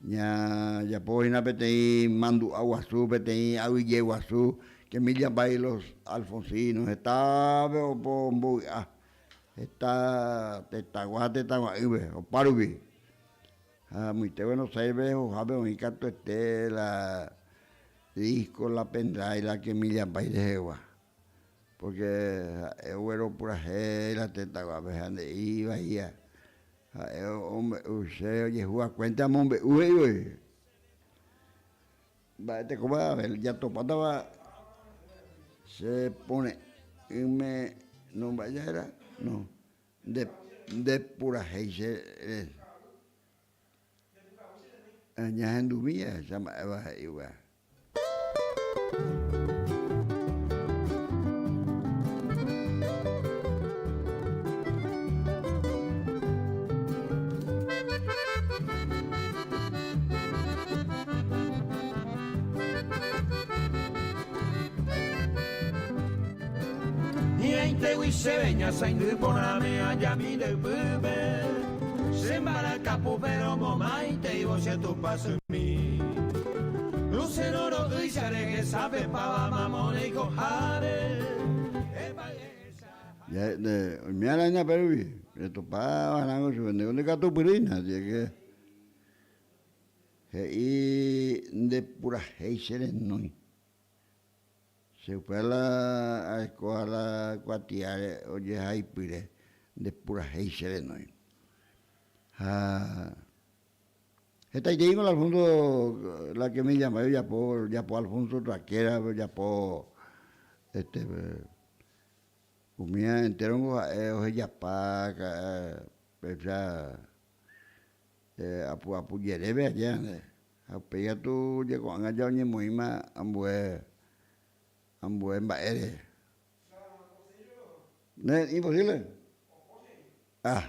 Ñajapo hína peteĩ mandu'a guasu, peteĩ aguyje guasu, que Emilia Mbay los Alfonsinos hetápe opombovy'a, heta tetãgua ha tetãgua'ỹpe, opárupi. Ha amoite Buenos Aires-pe rehohápe oĩ katuete la disco, la pendrive, la que Emilia Mbay rehegua. Pórke ha'e ogueropurahéi la tetãguápe ha nde'i ivaíva. Ha'e omombe'u che ojehu akuénte amombe'u he'i voi. Mba'e tekópa Abel jatopátava che pore'ỹme no mba'e jahéra? No. Nde nde purahéi che re. Ñahendumi jahecha mba'éva he'i upéva.
Hi'ãitégui chéve ñasaindy porãme ajami nde ypýpe, che mbarakapu péro momaiteivo che tupãsymi. Lucero ro'ýicha rehesapepáva mamo reikoháre, epáy ehecha ha.
Ya, de, oime araña pérupi, retopa va'erãko chupe, ndéko ndekatupyrýina, así que he'i nde purahéi che renói. Che upéva la arekóva la kuatiáre ojehaipyre nde purahéi che renói. Ha hetaiteíngo la Alfonso, la que me llamái ojapo, ojapo Alfonso Traquera, ojapo este umíva entérongo ha'e ohejapa péicha apu apu jerépe aje nde. Ha upéi katu ko'ág̃a ja oñemoĩma ambue ambue mba'ére. Ne, imposible. Ah.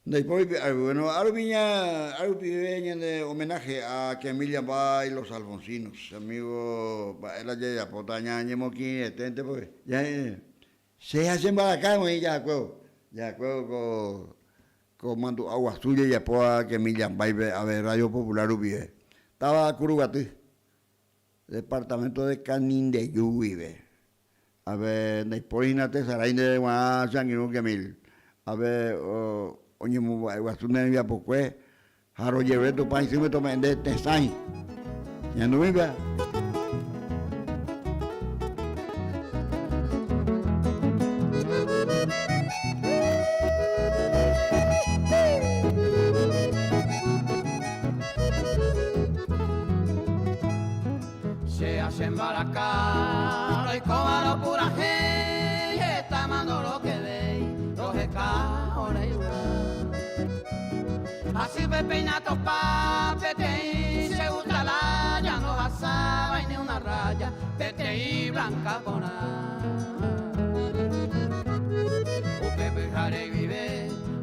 Ndaipóri pe árupi. Bueno, árupi ña, árupive ñande homenaje a Kemilla Mbay, los Alfonsinos, amigo, mba'e la jajapóta ñañemokirĩeténte porque ya che ha che mbaraka oĩ jahakuévo, jahakuévo ko ko mandu'a guasu jajapóva Kemilla Mbáipe ave Radio Popular rupive, táva Kuruguaty, departamento de Canindeyú guive. Ave ndaipóri hína tesarái ndéve guarã che angirũ Kemil. Ave. Oñemomba'eguasu ne rembiapokue ha rojerure Tupã isýme tome'ẽ nde tesãi. Ñandumípe.
Che ha che mbaraka roikóva ropurahéi hetáma ndorokevéi roheka ore yvy. Hasýpe péina topa peteĩ che gusta laya ndohasávai ni una raya peteĩ blanca porã. Upe pyhare guive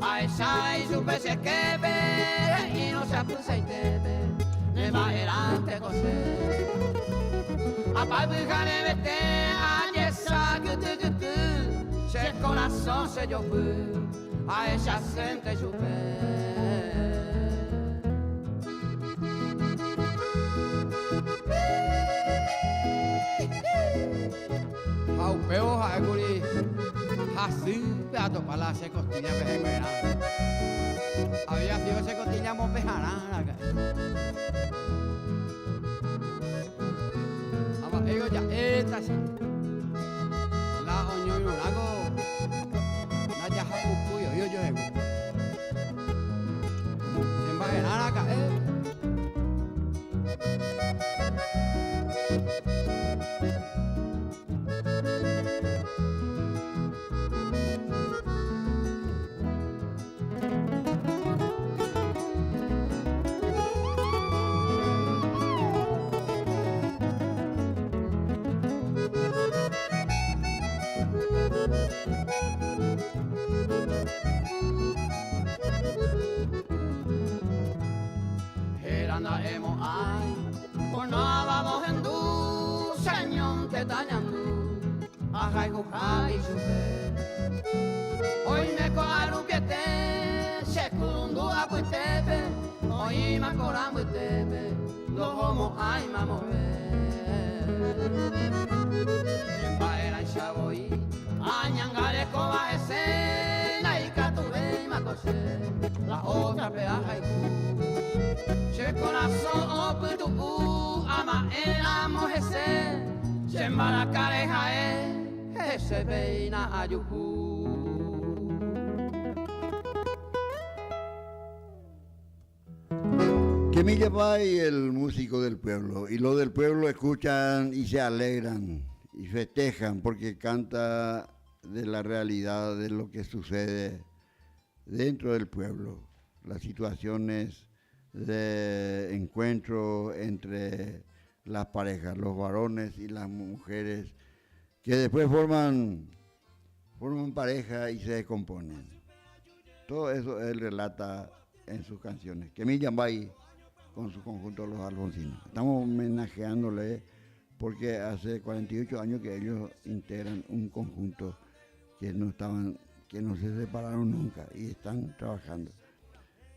ahecha ichupe che képe he'írõ che apysaitépe ne mba'erãnte ko che. Apáy pyharevete ajesa kyty kyty che korasõ che jopy ahechasénte chupe.
Ha upévo ha'ékuri hasýpe atopa la che costilla pehẽnguerã. Había sido che costilla mopeharã raka'e. Ha mba'éiko ja'éta che. La oñoirũrãko ndajahapukúi oĩ ojohegui. Che mba'erã raka'e.
Héra nda'emo'ãi Onáva ohendu cheñónte tañandu ahayhuha ichupe. Oime ko'a rupiete che kurundu apytépe oĩma kora mbytépe ndohomo'ãi mamove. Che mba'erãicha voi añangarekóva hese ndaikatuvéima ko che la ótrape ahayhu. Che korasõ opytu'u ama'ẽ ramo hese, che mbaraka reha'e hese péina ajuhu.
Que me y el músico del pueblo. Y los del pueblo escuchan y se alegran y festejan porque canta de la realidad de lo que sucede dentro del pueblo, las situaciones de encuentro entre las parejas, los varones y las mujeres, que después forman, forman pareja y se descomponen. Todo eso él relata en sus canciones. Que Yambay con su conjunto Los Alfonsinos. Estamos homenajeándole porque hace 48 años que ellos integran un conjunto que no estaban, que no se separaron nunca y están trabajando.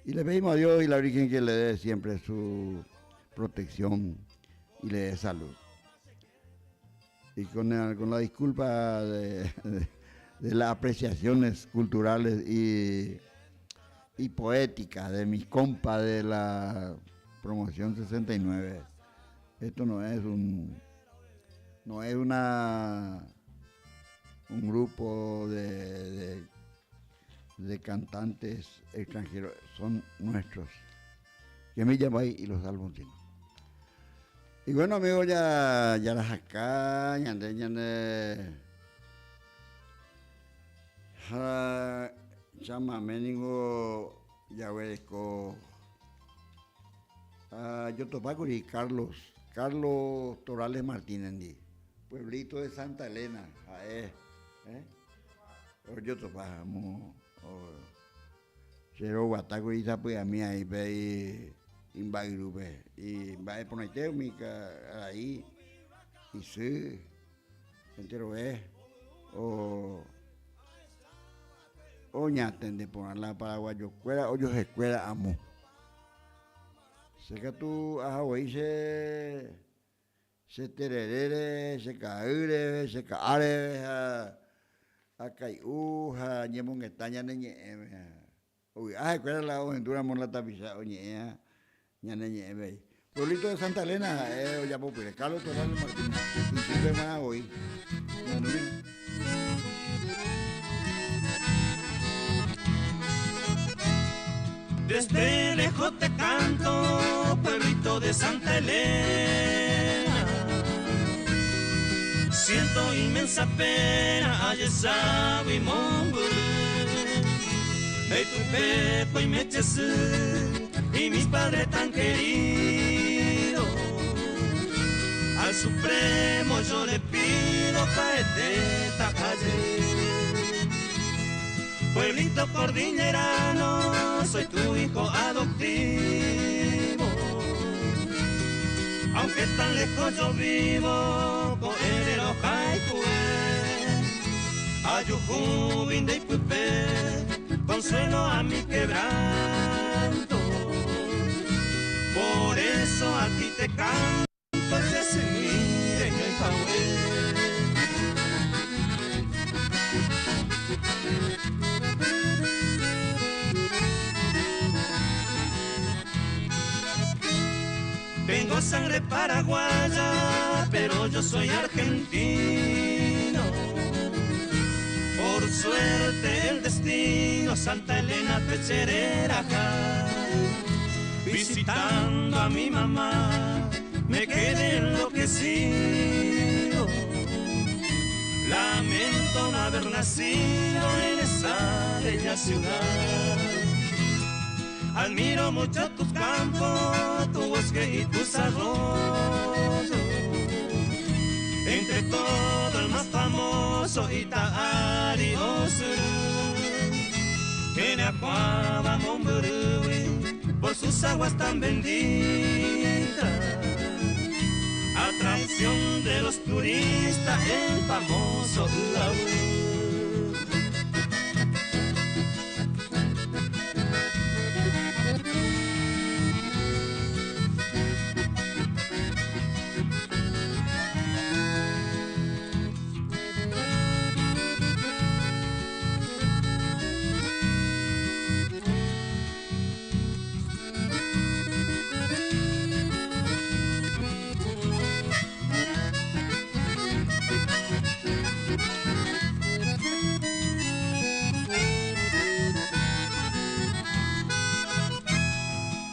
Y le pedimos a Dios y la Virgen que le dé siempre su protección y le dé salud. Y con la, con la disculpa de, de, las apreciaciones culturales y, y poéticas de mis compas de la promoción 69, esto no es un no es una un grupo de, de, cantantes extranjeros, son nuestros. Que me llamáis y los alfonsinos. Y bueno, amigos, ya, ya las acá, ñande, ñande. Ja, chamame ningo jaguereko ah, jotopákuri Carlos, Carlos Torales Martínez ndi, pueblito de Santa Elena, ha'e, eh, ojotopa amo, che roguatákuri sapy'ami aĩ pe imba'yrúpe, imba'e porãite umi karai, isy, enterove, o Oñatende porã la paraguayokuéra ojohekuéra amo. Che katu aha voi che che tererére, che ka'aýre, che ka'áreve ha akai'u ha añemongeta ñane ñe'ẽme. Ovy'a ha'ekuéra la ohendúramo la tapicha oñe'ẽva ñane ñe'ẽme aí. Pueblito de Santa Elena ha'e ojapopyre. Carlos Torales Martínez. Isýpe g̃uarã voi. Ñandúmi.
Desde lejos te canto, pueblito de Santa Elena. Siento inmensa pena, ajeságui mombyry. Ndaitype oime che sy y mis padres tan querido. Al Supremo yo le pido paetéta ayer. Pueblito cordillerano, soy tu hijo adoptivo. Aunque tan lejos yo vivo, ko'ẽrero haikue. Ayuhu vindeipype, consuelo a mi quebranto. Por eso a ti te canto. Tengo sangre paraguaya, pero yo soy argentino. Por suerte el destino, Santa Elena Pecherera, visitando a mi mamá, me quedé enloquecido. Lamento no haber nacido en esa bella ciudad. Admiro mucho tus campos, tu bosque y tus arroyos. Entre todo el más famoso Itaari Osuru, Keneakuava Mombyryvi, por sus aguas tan benditas. Atracción de los turistas, el famoso Ygaú.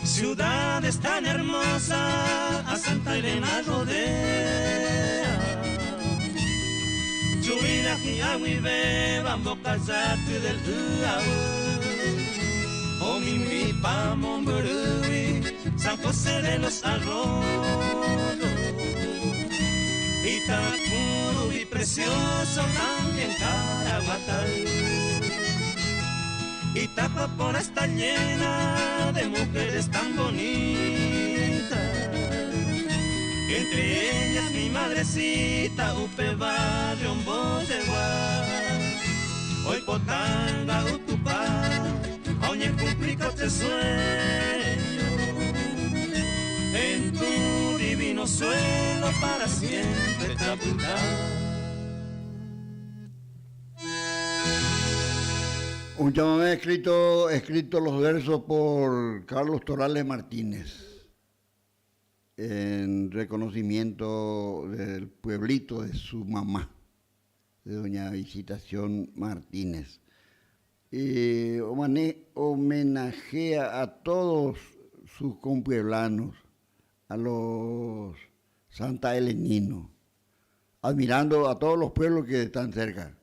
Ciudades tan hermosa, a Santa Elena rodea. Chuila hi'ag̃uive Bambocayate del Ygaú. Omimbipa mombyrýgui San José de los Arroyos. Itacurubí precioso también Caraguatay. Itapapora está llena de mujeres tan bonitas. Entre ellas mi madrecita upe barrio ombojegua. Oipotanga utupa ha oñekumpli ko che sueño. En tu divino suelo para siempre tapyta.
Un chamamé escrito, escrito los versos por Carlos Torales Martínez, en reconocimiento del pueblito de su mamá, de doña Visitación Martínez. Y homenajea a todos sus compueblanos, a los santaeleninos, admirando a todos los pueblos que están cerca.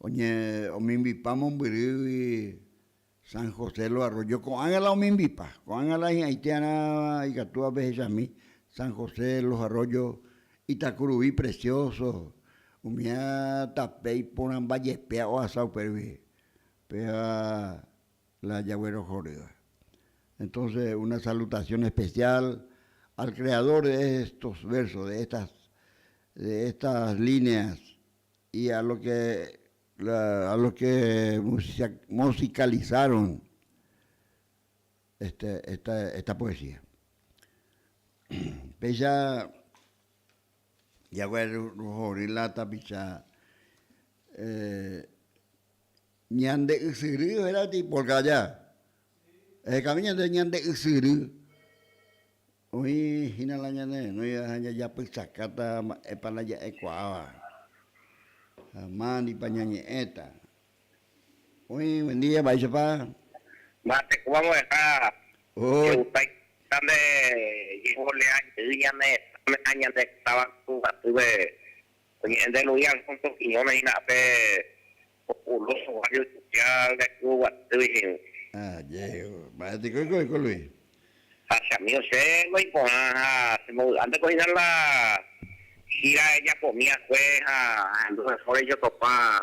Oñe omimbipa mombyrýgui San José Los Arroyos. Ko'ág̃a la omimbipa, ko'ág̃a la hi'ãite'arã ikatúva pehechami San José Los Arroyos, Itakuruvi precioso, umíva tape iporãmba jepéva ohasa upégui, péva la jaguerohorýva. Entonces una salutación especial al creador de estos versos, de estas, de estas líneas y a lo que, a los que musicalizaron este, esta, esta poesía. Péicha jaguerohory la tapicha eh, ñande ysyry héra ti polka aja. Ehekami ñande ñande ysyry oĩ hína la ñane renóiva ha jajapysakáta mba'épa la ja'ekuaáva ha mándipa ñañe'ẽta. Oĩ buen día, mba'éichapa?
Mba'etekópa mbo'ehára jegustaita nde jeholea jey ñane retãme ha ñande táva kuatýpe oñe'ẽ nde Luis Alfonso Quiñónez hína ápe Populoso barrio industrial de Kuruguatýgui che irũ.
Aje, mba'éteko oiko oiko Luis?
Ha che amigo, che ngo iporã ha chembovy'ánte ko hína la gira ejapomi akue ha ahendu mejor ejotopa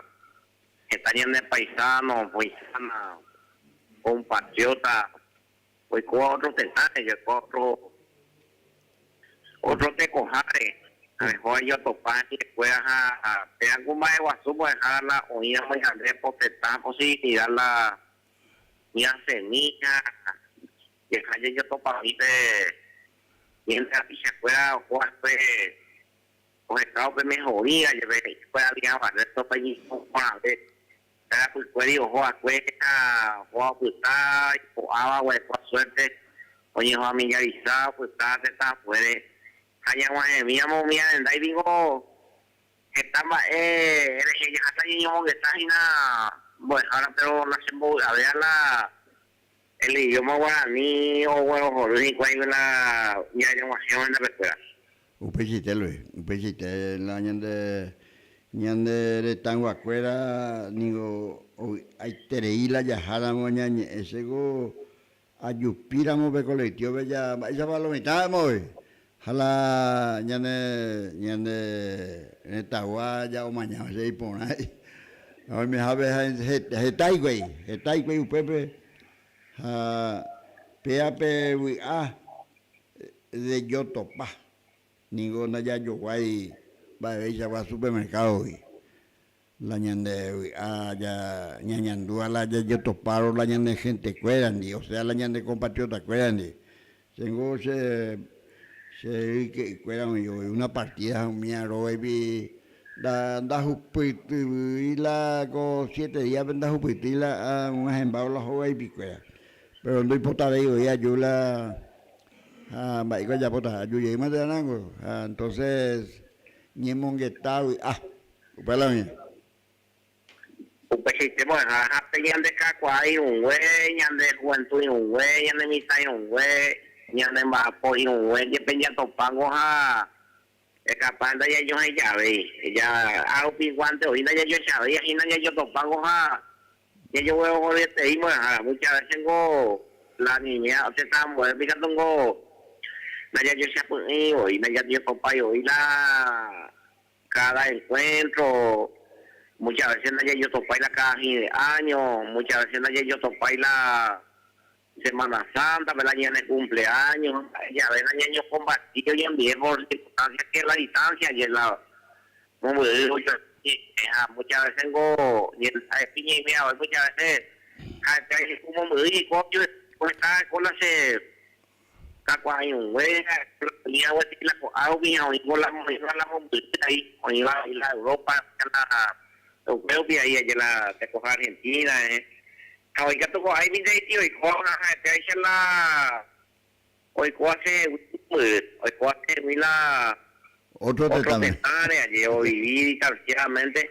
heta ñane paisano, paisana, compatriota oikóva otro tetãre, oikóva otro otro tekoháre, a mejor ejotopa hendivekuéra ha péva ku mba'eguasu mbo'ehára la oĩramo ñande po tetã posibilidad la ñasẽmi ha Jeha jajotopami pe ñande rapichakuéra oho va'ekue ohekávo pe mehoría, jepe he'ikuéra había barreto pe ñe'ẽ porãve rapykuéri oho va'ekue ha ohóva opyta ipo'áva guarekua suerte oñefamiliarisa opyta tetã ambuére ha ñag̃uahẽmíramo umi arendái ningo heta mba'e rehe jaháta ñañomongeta hína mbo'ehára péro nachembovy'avéva la El idioma guarani oguerohory hikuái la ñañog̃uahẽva hendapekuéra.
Upeichaite Luis, upeichaite la ñande ñande retãyguakuéra ningo ovy'aiterei la jaháramo ñañe'ẽ chéko ajupíramo pe colectivo-pe ja mba'éichapa lo mitã voi ha la ñane ñande retãygua ja omañáva che iporã oimehápe heta hikuái, heta hikuái upépe ha péa pe vy'a de jotopa ningo ndajajoguái mba'evéichagua supermercado-gui. La ñande vy'a ñañandúva la jajotopárõ la ñane gentekuérandi, osea la ñane compatriotakuérandi. Chéngo che che ryke'ykuéra oĩ voi una partida ha umía rógaipi ndahupytyvýi la ko siete díape ndahupytýi la ag̃uahẽmbávo la hogaipikuéra. Péro ndoipotavéi voi aju la ha mba'éiko ajapóta, aju jeýma térãngo. Ha entonces ñemongeta vy'a. Upéva la oĩ.
Upeichaite mbo'ehára ha pe ñande kakuaa irũngue, ñande juventud irũngue, ñane mitã irũngue, ñane mba'apo irũngue jepe jatopángo ha capaz ndajajohejavéi. Ja árupi guante oĩ ndajajoechavéi ha hína jajotopángo ha jajoguerohoryetei mbo'ehára. Muchas veces ngo la niña tetã ambuépe katu ngo ndajajoechapy'ỹi voi, ndajajotopái voi la Cada encuentro, muchas veces ndajajotopái la cada fin de año, muchas veces ndajajotopái la Semana Santa pe la ñane cumpleaños, mba'e jave nañañokomparti oñondive por circunstancias que la distancia je la mombyry ojoehe ha muchas veces ngo ñande ñaime avei muchas veces ha'ete ajehu mombyry jaiko ojuehe ko la che Kakuaa irũngue oĩva gueteri la ko'a rupi ha oĩvo la oĩva la mombyry ai, oĩva ai la Europa, la upe rupi ai aje la tekoha Argentina rehe. Ha oĩ katu ko'a imínte oiko ha ha'etévaicha la oikóva chehegui mombyry, oikóva chehegui la
Otro
otro
tetãme.
tetãre aje ovivi distanciadamente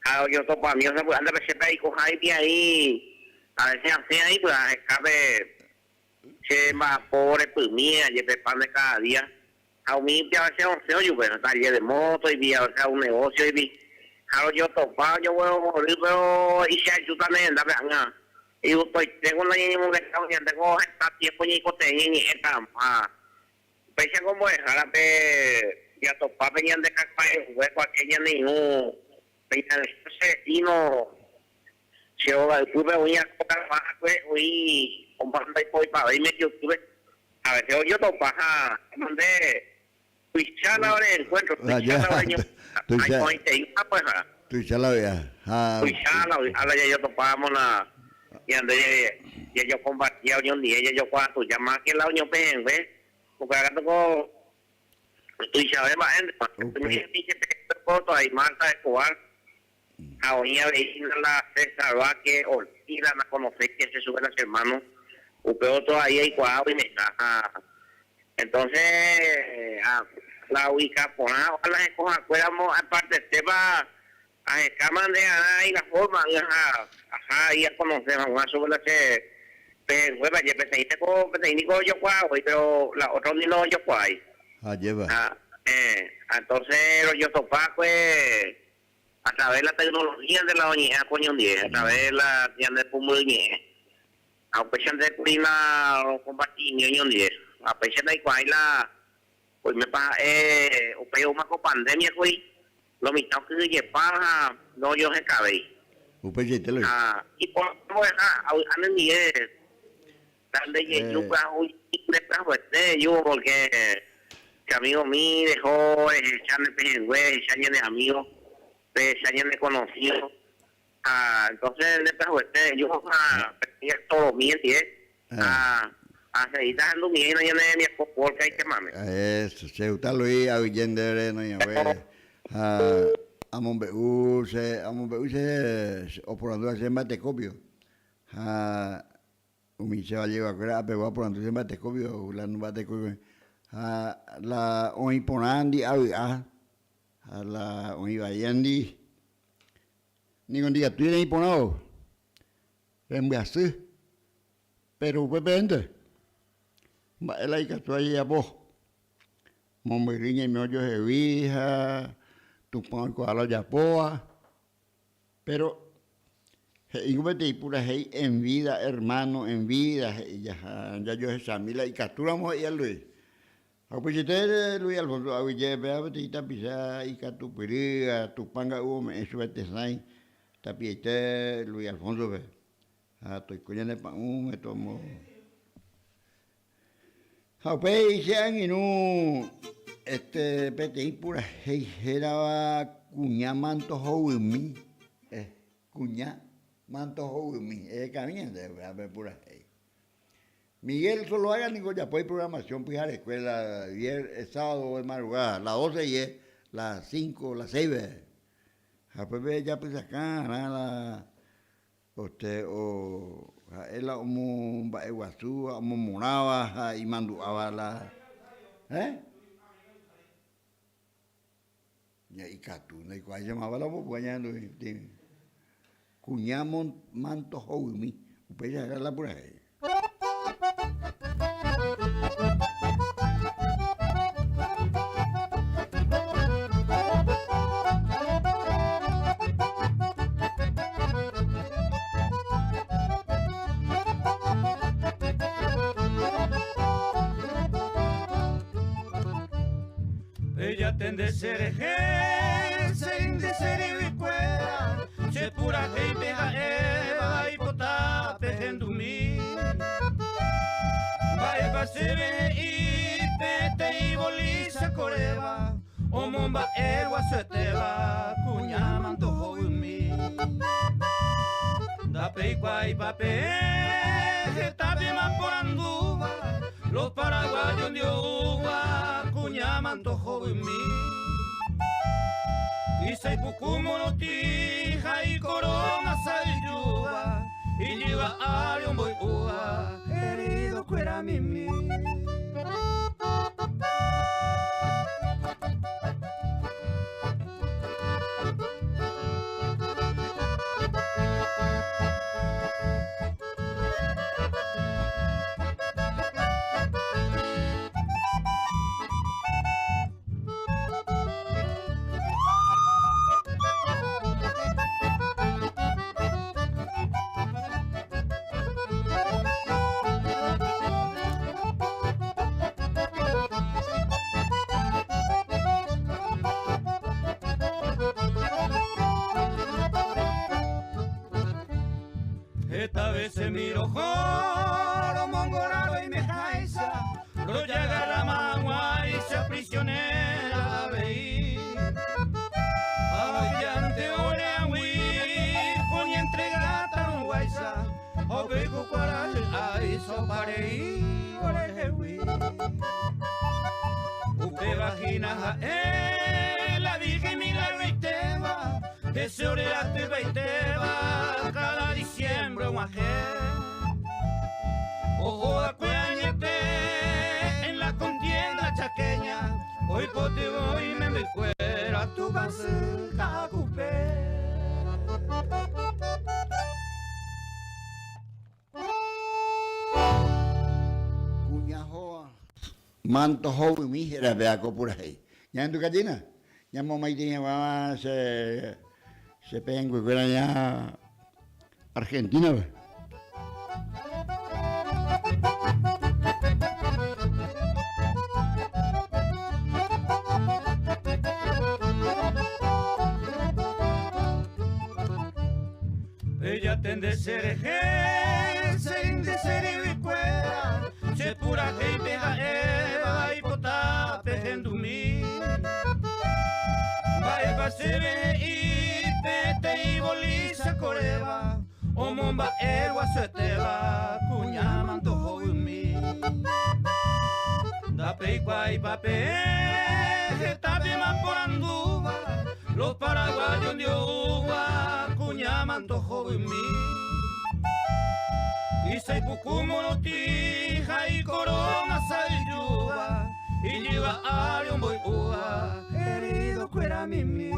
ha ojotopami osapy'ánte pe chépe aikoháipi ai a veces asẽ ai py'a ahekápe Che mba'apo repymi ajepe pan de cada día, ha umi pyave che osẽ ojupe, taller de moto ipi, a veces un negocio ipi, ha rojotopa ojoguerohory pero iche ajúta ne rendápe ág̃a igustoitéko nañañemongetávo ñandéko heta tiempo ñaikotevẽ ñañe'ẽta ramo ha upéicha ko mbo'ehárape jatopa pe ñande kakuaairũngue kuatie ñane irũ pe ñane che vecino Che róga ypýpe oĩ akóta va'akue oĩ ombandaipóipavéi metiotýpe. A veces ojotopa ha mande tuicha la ore encuentro, tuicha la ore ñomongeta.
Tuicha
Aipo'ãiteíma pues ha.
Tuicha la vy'a ha.
Tuicha la vy'a la jajotopáramo la ñande jajokompartía oñondive jajokuaa tuja más que la oñopehẽngue, upéva katu ko tuichave mba'éntema.
Upe.
Ahí Marta Escobar Ha oĩ avei hína la César Vázquez Ortiz, la nakonoséi che chupe la che hermano. Upe todavía aikuaa oimeha ha entonces la ubica porã ojalá hekohakuéramo apartetépa ahekáma nde arã y la forma ha aha y aconoce hag̃ua chupe la che pehẽnguépa je peteĩ teko peteĩ niko ojokuaa voi pero la otro ni no ojokuaái.
Ajépa.
Ha entonces rojotopa kue a través la tecnología nde la oñe'ẽ koñondie a través la ñande pumby ñe'ẽ. Ha upéichante kuri la rokomparti'imi oñondie. Ha péicha ndaikuaái la oimépa ha'e upéi oúma ko pandemia kuri, lo mitã okyhyjepa ha ndojohekavéi.
Upeichaite Luis.
Ha iporã mbo'eha avy'a nendive la nde jeju pyahu nde pyahuete eju porque che amigo mi reho rehecha nde pehẽngue rehecha ñane amigo rehecha ñane conocido Ha entonces nde pyahuete eju ha peteĩ toromi hendive ha aseíta ahendu miéi na ñane rembiapo polka itemame.
Eso, che gusta Luis aguyje ndéve noñe'ẽve ha amombe'u che amombe'u che oporandúva che mba'etekópio ha umi che valleguakuéra apegua oporandu che mba'etekópio la mba'etekópio ha la oĩ porãndi avy'a ha la oĩ vaíandi Niko ndikatúi reĩ porãvo, rembyasy, péro upépe mba'e la ikatu ajejapo. Mombyry ñaime ojohegui ha Tupã oikuaa la ojapóva, péro he'íngo peteĩ purahéi en vida hermano, en vida he'i jaha jajohechami la ikatúramo he'i Luis. Ha upeichaite Luis Alfonso aguyje péva peteĩ tapicha ikatupyrýva Tupã nga'u ome'ẽ chupe tesãi tapiaite Luis Alfonso-pe ha toiko ñane pa'ũme tomo. Ha upéi che angirũ este peteĩ purahéi hérava Kuña manto hovymi, Kuña manto hovymi, ehekami ñande upéva pe purahéi. Miguel Soloaga niko ojapo iprogramación pyharekue la vier, sábado de madrugada, las 12 guie, las 5, las 6 peve. Ha upépe japysakã arã la usted o ha'e la omomba'eguasúva, omomorãva ha imandu'áva la eh? Ña ikatu ndaikuaái che máva la omopua ñahendu kuña manto hovymi upéicha héra la purahéi.
Ejatende cherehe, che reindy che ryvykuéra, che purahéipe ha'éva aipota pehendumi. Mba'épa chéve he'i peteĩ bolícha koréva, omomba'e guasuetéva kuña manto hovymi. Ndapeikuaáipa peẽ hetápema porandúva, Los paraguayos ndioúva kuña manto hovymi. Isaipuku morotĩ ha ikorona sa'yjúva, ijyva ári omboy'úva herido kuéra mimi. Heta vece mi roho romongora roimeháicha, rojagarrama hag̃uáicha prisionera avei. Ha ojante ore ag̃ui koñentregátarõguáicha, ha upéi ku kuarahy áicha oparei orehegui. Upéva hína ha'e la Virgen milagroitéva, Hese ore atyvaitéva káda diciembre og̃uahẽ. akue añete en la contienda chaqueña, oipytyvõ imembykuéra Tupãsy Ka'akupe.
Kuña hóva manto hovymi hérape ako purahéi. Ñahendu kajýna, ñamomaitei hag̃ua che che pehẽnguekuéra ña Argentina-pe.
Ella tende cherehe, che nde che ryvykuéra, che purahéipe ha'éva aipota pehendumi. Mba'épa chéve he'i peteĩ bolícha koréva, omomba'e guasuetéva kuña manto hovymi. Ndapeikuaáipa peẽ hetápema porandúva, los paraguayos ndioúva kuña manto hovymi. Isaipuku morotĩ ha ikorona sa'yjúva, ijyva ári omboy'úva herido kuéra mimi.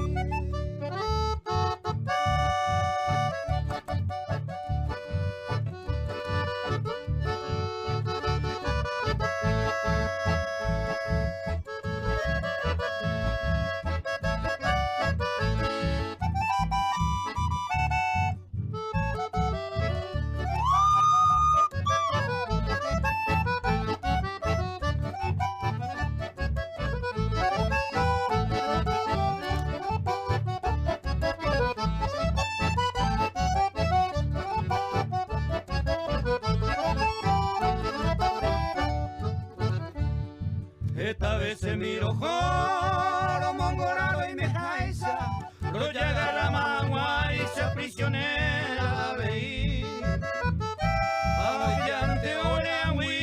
Esta vez se miro joro, mongoraro y mejaisa, roya manguaisa, prisionera veí. Aullante oreangui,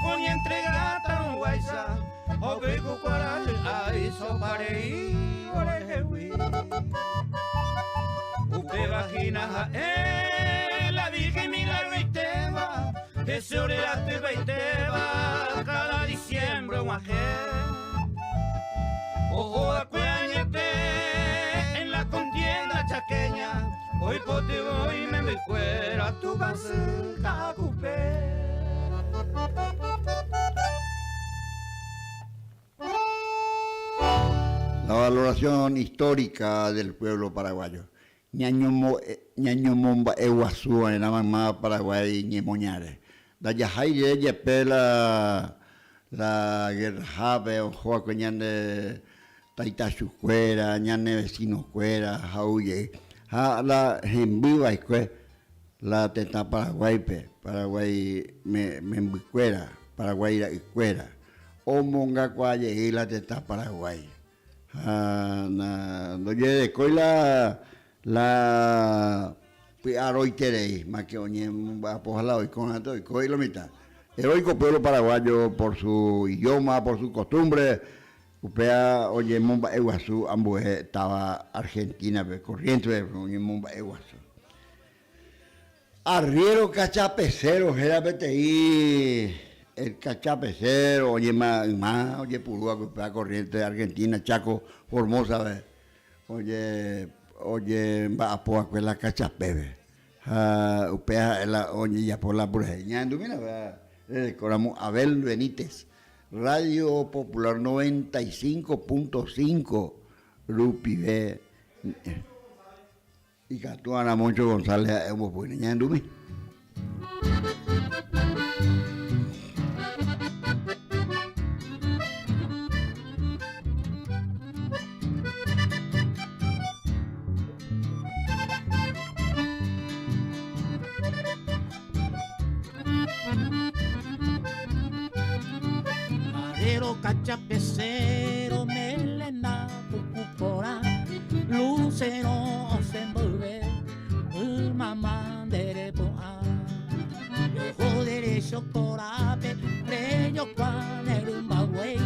con entregata guaisa, obeco cuaral, ay, soparei, orejewi. Upe vagina jae, la Virgen milagro y tema, ese oreate veiteba, cada diciembre guaje. Ojo acuañete en la contienda chaqueña, hoy pote voy me me cuera tu base cacupe.
La valoración histórica del pueblo paraguayo. Ñañomomba'eguasu va'erã mayma Paraguái ñemoñare. Ndajahái rire jepe la la guerrahápe oho va'ekue ñande taitachukuéra, ñane vecinokuéra ha ou jey. Ha la hemby va'ekue la tetã Paraguáipe, Paraguái membykuéra, Paraguái ra'ykuéra, omongakuaa jey la tetã Paraguái. Ha ndojerekói la la py'aroiterei, más que oñemba'apo ha la oikórãnte oiko y lo mitã. Heroico pueblo paraguayo por su idioma, por su costumbre, upéva oñemomba'eguasu ambue táva Argentina-pe, Corrientes-pe oñemomba'eguasu. Arriero kachapecero héra peteĩ el kachapecero oñema yma ojepurúva upéva Corrientes, Argentina, Chaco, Formosa-pe oje ojemba'apo va'ekue la kachapépe ha upéva ha'e la ojejapo la purahéi. Ñahendumína upéva rerekóramo Abel Benítez, Radio Popular 95.5 rupive. Ikatu arã Moncho González ha'e ombopýne ñahendumi.
Marero kachapecero melena puku porã Lucero osẽ mboyve ymama nde repu'ã Reho derecho korápe rejokua ne rymba guéi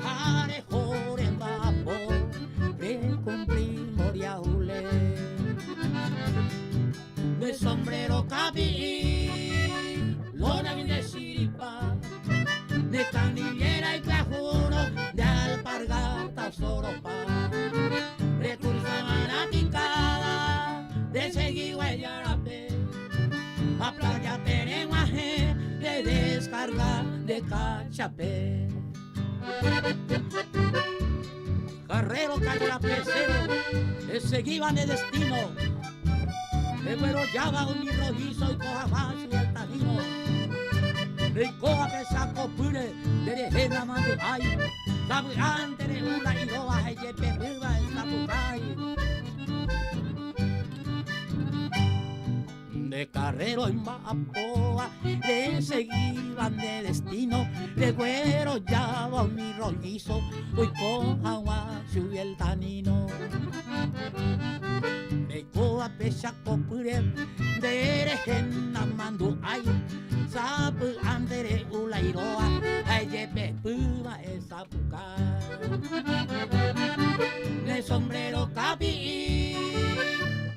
Ha reho remba'apo rekumpli mboriahu lei Nde sombrero kapi'i lóna nde. descarga de cachape. Carrero cachapecero, seguían el destino. De güero llava un rollizo y coja más y el tanino. De coja que saco pure, de rejena mando ay. Sabe antes de una y roba, y yepe viva el zapucay. De carrero en Mapoa, le seguían de destino, de güero ya va mi rollizo, hoy con agua subí el tanino. De coa pecha copure, de rejena mando ay, sapu andere ulairoa, ay yepe puma esa puca. De sombrero capi,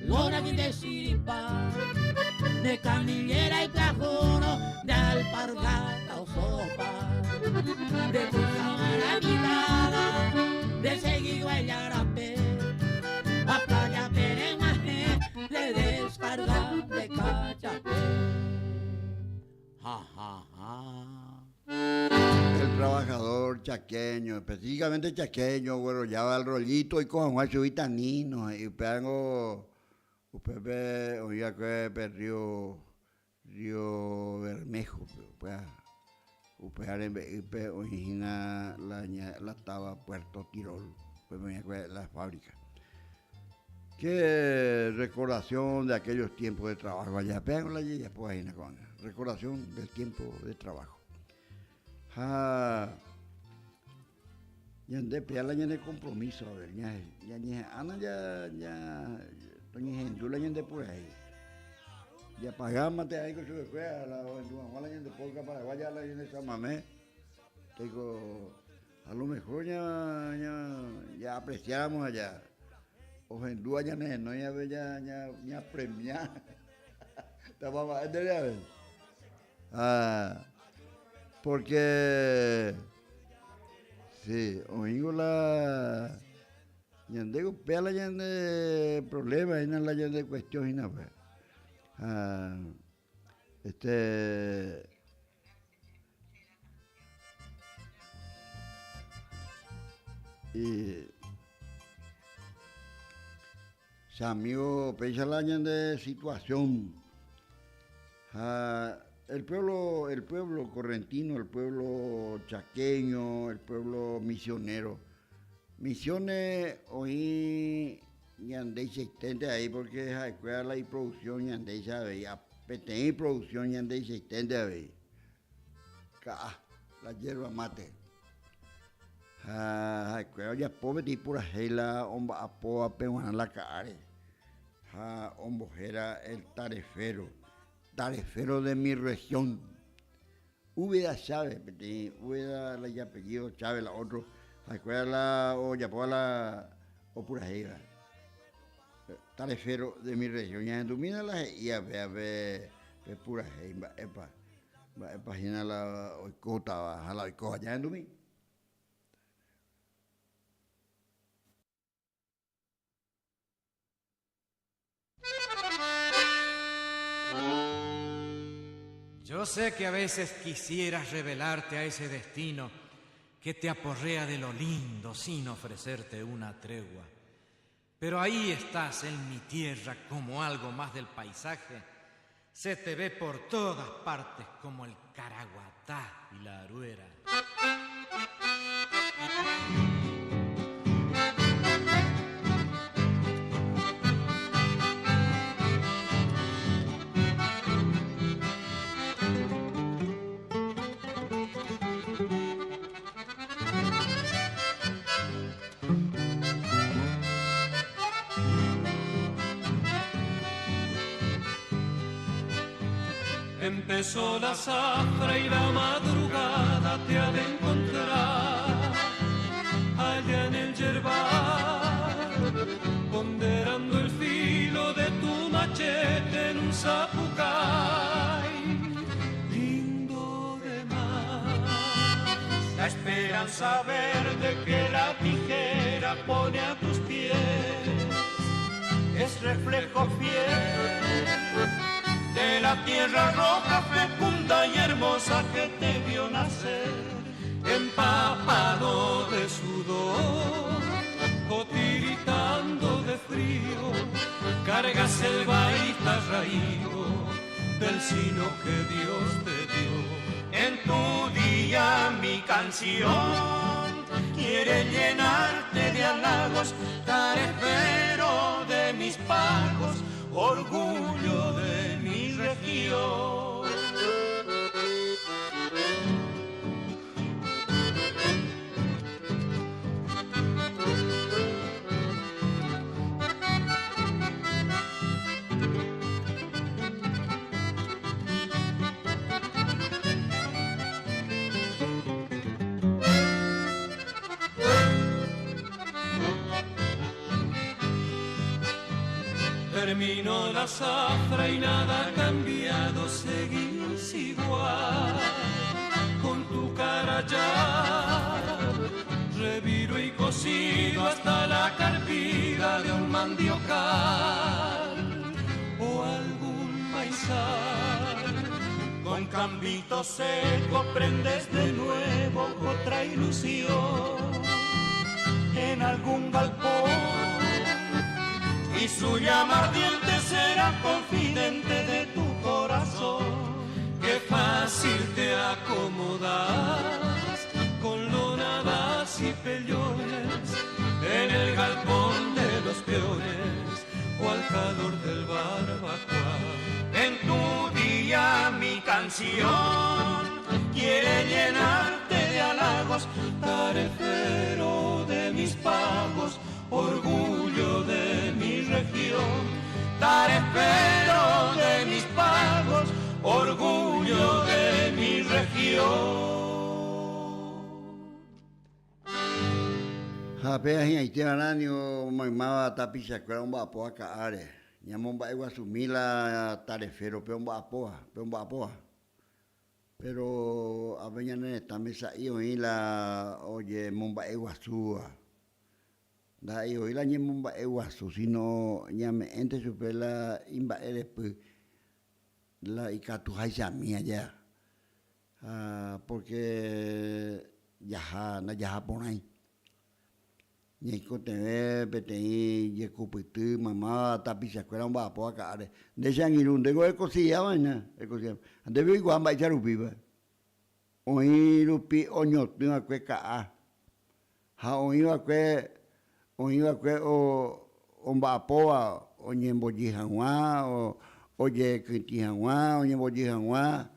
lona de siripa, de canillera y plajuno, de alpargata o sopa, de tu maravillada, de seguido el arape, a playa peremaje, de descarga de cachapé. Ja, ja, ja.
El trabajador chaqueño, específicamente chaqueño, bueno, ya va el rollito y con Juan Chubitanino, y peango, usted oía que Río, Río Bermejo, pues, usted origina la, la estaba Puerto Tirol, pues me la fábrica. Qué recordación de aquellos tiempos de trabajo allá, peango la ya pues ahí con recordación del tiempo de trabajo. Ja, ñande peala ñande compromiso, a ver, ña, ña, ña, ana ya, ya, toñe gendula ñande por ahí. Ya pagamos te ahí con su escuela, la la ñande polka paraguaya, la ñande samamé. Te digo, a lo mejor ya, ya, ya apreciáramos allá. O gendúa ya no, ya ya, ya, ya premiar. Estaba Ah, porque sí, oigo la ñandego pela ñande problema y la ñande cuestión y nada pues. Ah, este y amigo pensa la ñande situación. Ah, el pueblo correntino, el pueblo chaqueño, el pueblo misionero. Misiones hoy ñande existente ahí porque es la producción ñande sabe, PTI producción ñande existente ahí. La hierba mate. Ja, ya pobre tipo la gela, omba apoa peguana la care. Ja, ombojera el tarefero. Tarefero de mi región. Úbeda Chávez, Úbeda la apellido Chávez, la otro. La o ya la o pura jeva. Tarefero de mi región. Ya domina la ya ve ve ve pura jeva, epa. Va epa la oikota, la oikoja ya en
Yo sé que a veces quisieras revelarte a ese destino que te aporrea de lo lindo sin ofrecerte una tregua. Pero ahí estás en mi tierra como algo más del paisaje. Se te ve por todas partes como el caraguatá y la aruera. Empezó la zafra y la madrugada te ha de encontrar allá en el yerbal, ponderando el filo de tu machete en un zapucay, lindo de más. La esperanza verde que la tijera pone a tus pies es reflejo fiel de la tierra roja fecundada
linda y hermosa que te vio nacer, empapado de sudor, o tiritando de frío, cargas el baita raído del sino que Dios te dio. En tu día mi canción quiere llenarte de halagos, tarefero de mis pagos, orgullo de mi región. Terminó la zafra y nada ha cambiado, seguís igual, con tu cara ya reviro y cocido hasta la carpida de un mandiocal o algún maizal. Con cambito seco prendes de nuevo otra ilusión en algún galpón y su llama ardiente será confidente de tu corazón. Qué fácil te acomodas con lonadas y pellones en el galpón de los peones o al calor del barbacoa. En tu día mi canción quiere llenarte de halagos, tarefero de mis pagos, orgullo de mi región. Tarefero de mis pagos, orgullo de mi región.
Ha péva hi'ãite va'erã niko maymáva tapichakuéra omba'apóva ka'áre, ñamomba'eguasumi la tarefero pe omba'apóva, pe omba'apóva. Péro ápe ñane retãme sa'i oĩ la ojemomba'eguasúva. Ndaha'éi voi la ñemomba'eguasu, síno ñame'ẽnte chupe la imba'erepy la ikatuhaichami aja. Ha pórke jaha ndajaha porãi. Ñaikotevẽ peteĩ jekupyty maymáva tapichakuéra omba'apóva ka'áre. Nde che angirũ, ndéko ekosilla va'erã, ekosilla. Ha ndéve oikuaa mba'éicha rupípa. Oĩ rupi oñotỹ va'ekue ka'a Ha oĩ va'ekue, oĩ va'ekue omba'apóva oñembojy hag̃ua, ojekytĩ hag̃ua, oñembojy hag̃ua,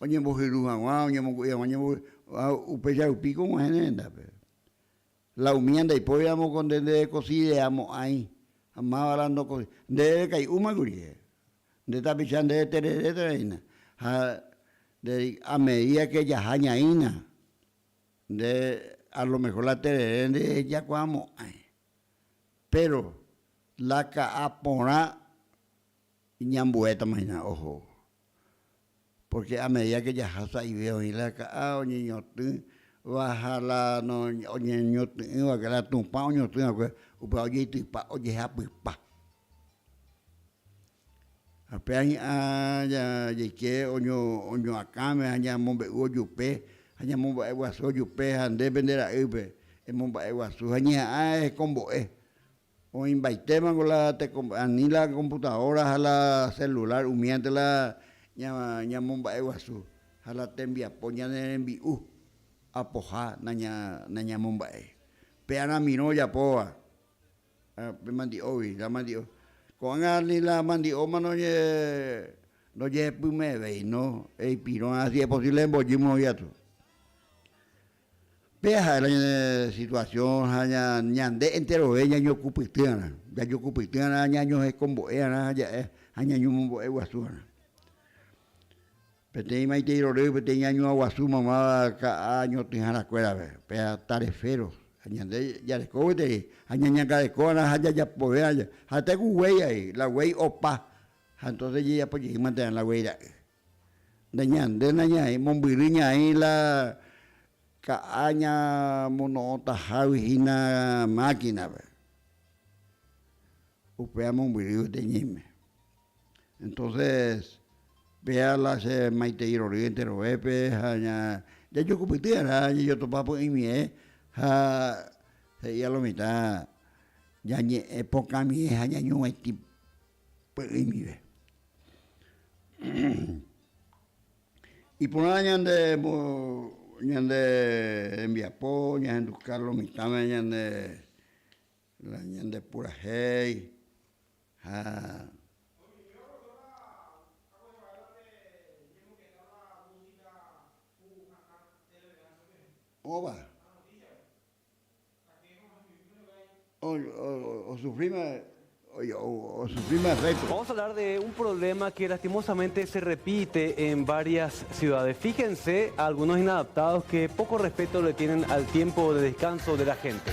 oñembohyru hag̃ua, oñemongu'i hag̃ua, oñembohyru, ha upéicha rupi ko og̃uahẽ ne rendápe. La umía ndaipóri ramo ko nde nderekosidea mo'ãi, ha máva la ndokosi, nde rekai'úma kuri, nde tapicha nde tereréta reína, ha nde a medida que jaha ñaína, Nde a lo mejor la terere nderejakuaamo'ãi, péro la ka'a porã iñambuétama hína oho. Pórke a medida ke jaha sa'ive oĩ la ka'a oñeñotỹ va ha la oñeñotỹ'ỹ va'ekue, la Tupã oñotỹ va'ekue, upéva ojeitypa, ojehapypa. Ha péva hi'ã jaike oñoakãme ha ñamombe'u ojupe ha ñamomba'eguasu ojupe ha nde pende ra'ýpe emomba'eguasu ha ñeha'ã ehekombo'e. Oĩmbaitémango la tekombo'e, ani la computadora ha la celular umíante la ñamomba'eguasu ha la tembiapo ñane rembi'u apoha nañamomba'éi. Pe aramirõ ojapóva. Pe mandi'ógui, la mandi'o. Ko'ág̃a ni la mandi'óma ndojehepyme'ẽvéi, no, eipirõ, si es posible embojýma voi katu. Péa ha'e la ñane situación ha ñande enterove ñañokupyty'arã, jajokupyty'arã, ñañohekombo'e'arã ha ja'e ha ñañomombo'eguasu'arã. Peteĩ maitei rory, peteĩ ñañua guasu mamáva ka'a ñotỹharakuérape, péa tarefero, ha ñande jareko gueteri, ha ñañangarekova'erã ha jajapovérã, ha'ete ku guéi ai, la guéi opa, ha entonces jajapo jeýmanteva'erã la guéi ra'y. Nde ñande nañaĩ, mombyry ñaĩ la ka'a ñamono'õtahágui hína máquinape, upéva mombyry gueteri ñaime. Entonces. Péa la che maitei rory enterovépe ha ña jajokupyty arã jajotopa py'ỹimie ha he'i a lo mitã ñañe'ẽ pokãmie ha ñañuvaitĩ py'ỹimive. Iporã ñande ñande rembiapo ñahenduka lo mitãme ñande la ñande purahéi ha. Óva.
Vamos a hablar de un problema que lastimosamente se repite en varias ciudades. Fíjense a algunos inadaptados que poco respeto le tienen al tiempo de descanso de la gente.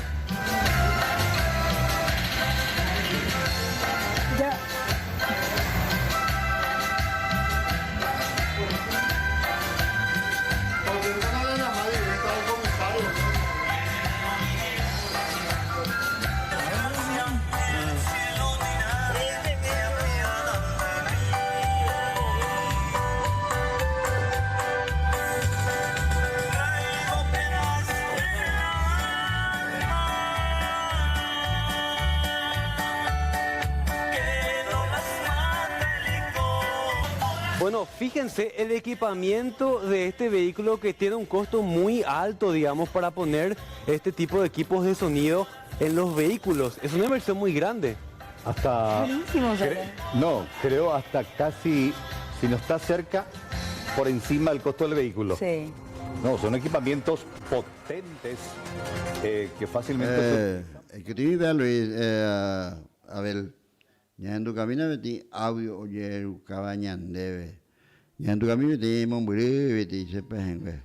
Bueno, fíjense el equipamiento de este vehículo que tiene un costo muy alto, digamos, para poner este tipo de equipos de sonido en los vehículos. Es una inversión muy grande.
Hasta...
Carísimo, sale.
No, creo hasta casi, si no está cerca, por encima del costo del vehículo.
Sí.
No, son equipamientos potentes eh, que fácilmente...
Eh, el que te vea Luis, eh, Abel, ñahendukamína peteĩ audio ojerukáva ñandéve. Ñahendukami peteĩ mombyry peteĩ che pehẽngue.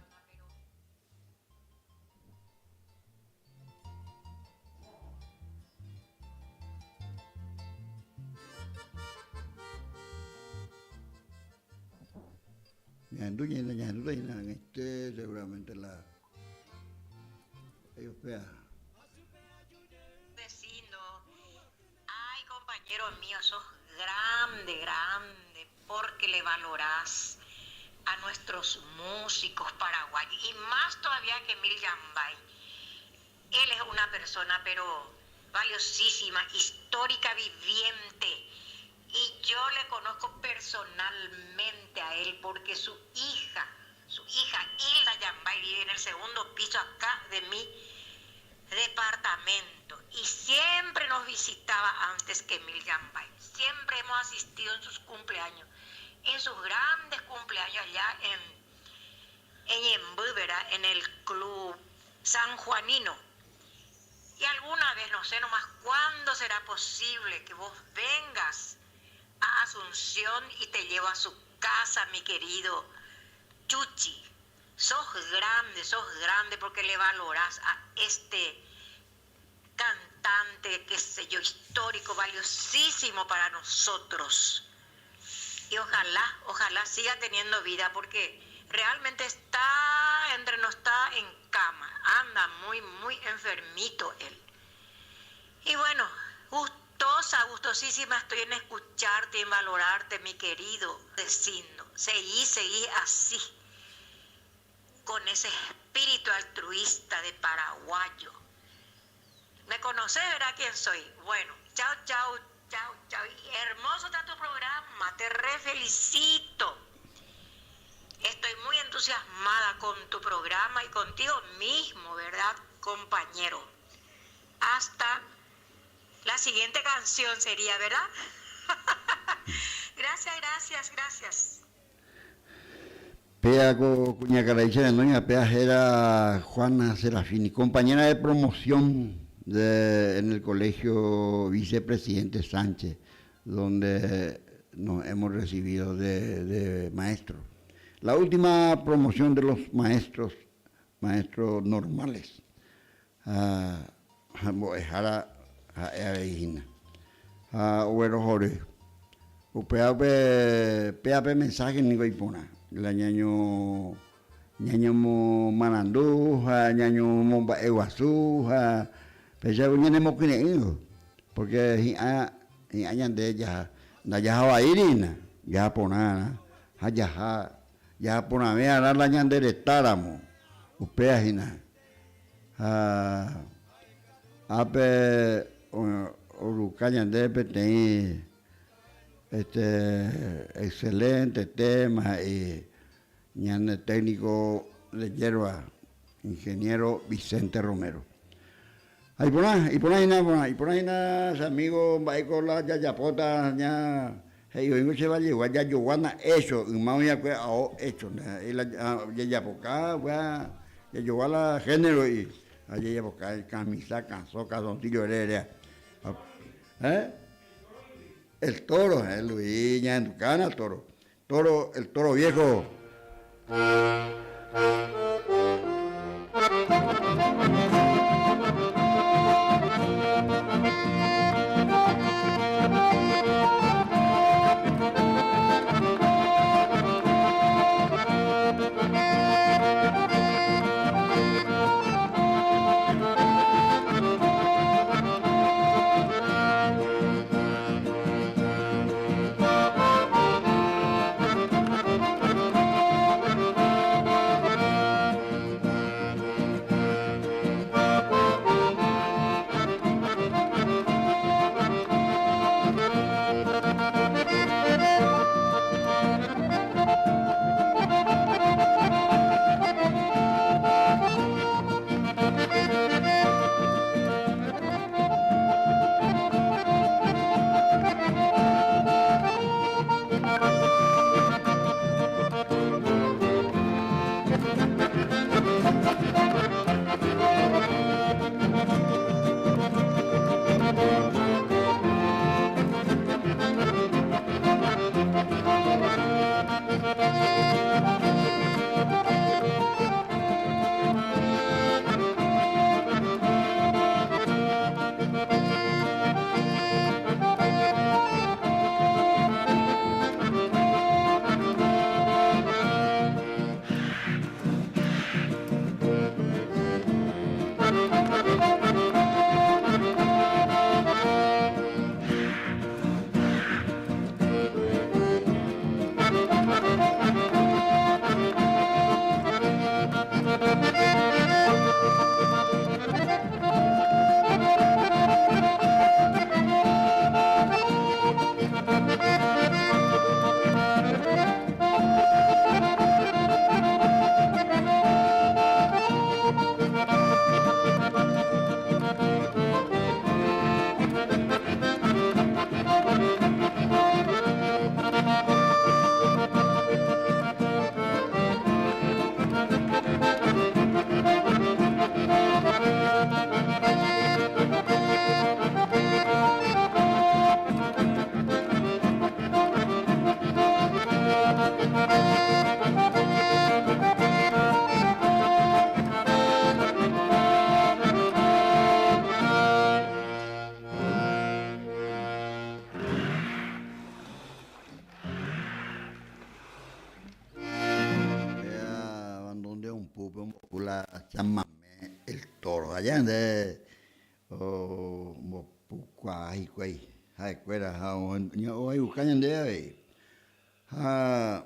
Ñahendu ñaína, ñahendúta ñaína ag̃aite seguramente la ellos péa.
Vecino, ay compañero mío, sos grande, grande, porque le valorás a nuestros músicos paraguayos y más todavía que Emil Yambay. Él es una persona pero valiosísima, histórica, viviente. Y yo le conozco personalmente a él porque su hija, su hija Hilda Yambay vive en el segundo piso acá de mi departamento y siempre nos visitaba antes que Emil Yambay. Siempre hemos asistido en sus cumpleaños, en sus grandes cumpleaños allá en, en Ñemby, ¿verdad? En el club San Juanino. Y alguna vez, no sé nomás cuándo será posible que vos vengas a Asunción y te llevo a su casa, mi querido Chuchi. Sos grande, sos grande porque le valorás a este cantante, qué sé yo, histórico, valiosísimo para nosotros. Y ojalá, ojalá siga teniendo vida porque realmente está entre no está en cama, anda muy, muy enfermito él. Y bueno, gustosa, gustosísima estoy en escucharte y en valorarte, mi querido vecino. Seguí, seguí así, con ese espíritu altruista de paraguayo. ¿Me conoces, verdad quién soy? Bueno, chao, chao, chao, chao. Y hermoso está tu programa, te re felicito. Estoy muy entusiasmada con tu programa y contigo mismo, ¿verdad, compañero? Hasta la siguiente canción sería, ¿verdad? gracias, gracias, gracias.
Péa ko kuñakarai che renóiva, péa héra Juana Serafini, compañera de promoción de en el colegio Vicepresidente Sánchez, donde nos hemos recibido de, de maestro. La última promoción de los maestros, maestros normales. Ha mbo'ehára ha'e avei hína. Ha oguerohory. Upéva upe péva pe mensaje niko iporã. La ñaño ñañomomarandu ha ñañomomba'eguasu ha péicha ñanemokyre'ỹ porque hi'ã hi'ã ñande jaha ndajahavaíri hína jaha porãrã. Ha jaha, jaha porãve arã la ñande reta ramo. Upéva hína. Ha ápe oruka ñande peteĩ este excelente tema he'i ñane técnico de yerba, ingeniero Vicente Romero. Ha iporã, iporã hína, iporã hína che amigo mba'éiko la jajapóta ña he'i oĩngo che vallegua jajoguána hecho, yma oĩ va'ekue ao hecho, ndaha'éi la jajapoka upéva jajogua la género he'i, ha jajapoka kamisa, kasõ, calzoncillo ere eréa. Eh? El toro, eh, Luis ñahendukána toro. Toro, el toro viejo. Péa bandoneón púpe ombopu la chamame el toro. Allá nde ombopukuaa hikuái ha'ekuéra ha ohayhuka ñandéve avei. Ha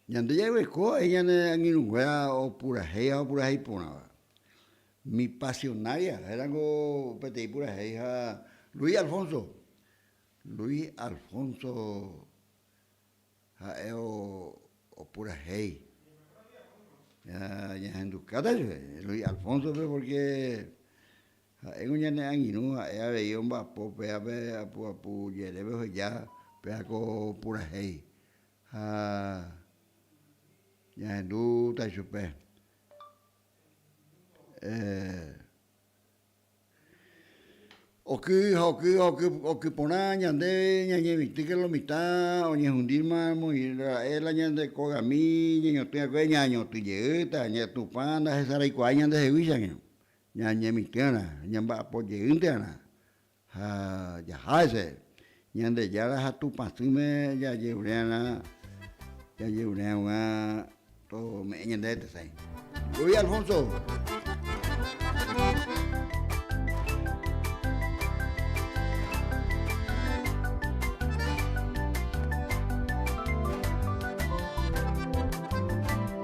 ñande jaguereko avei ñane angirũnguéra opurahéi ha opurahéi porãva. Mi pasionaria hérango peteĩ purahéi ha Luis Alfonso, Luis Alfonso Ha'e opurahéi. Ñahendukáta chupe, Luis Alfonso-pe, porque ha'éngo ñane angirũ, ha'e avei omba'apo pévape apu apu jerépe oheja péva ko purahéi. Ha ñahendúta chupe. Oky ha oky ha oky, oky porã ñandéve ñañemitỹke lo mitã oñehundíma ra'e la ñande kogami ñañotỹ va'ekue ñañotỹ jeýta, Tupã ndahesaraikuaái ñandehegui chag̃ui, ñañemitỹ'arã, ñamba'apo jeýnte'arã ha jaha hese. Ñandejára ha Tupãsýme jajerure'arã, jajerure hag̃ua tome'ẽ ñandéve tesãi. Luis Alfonso.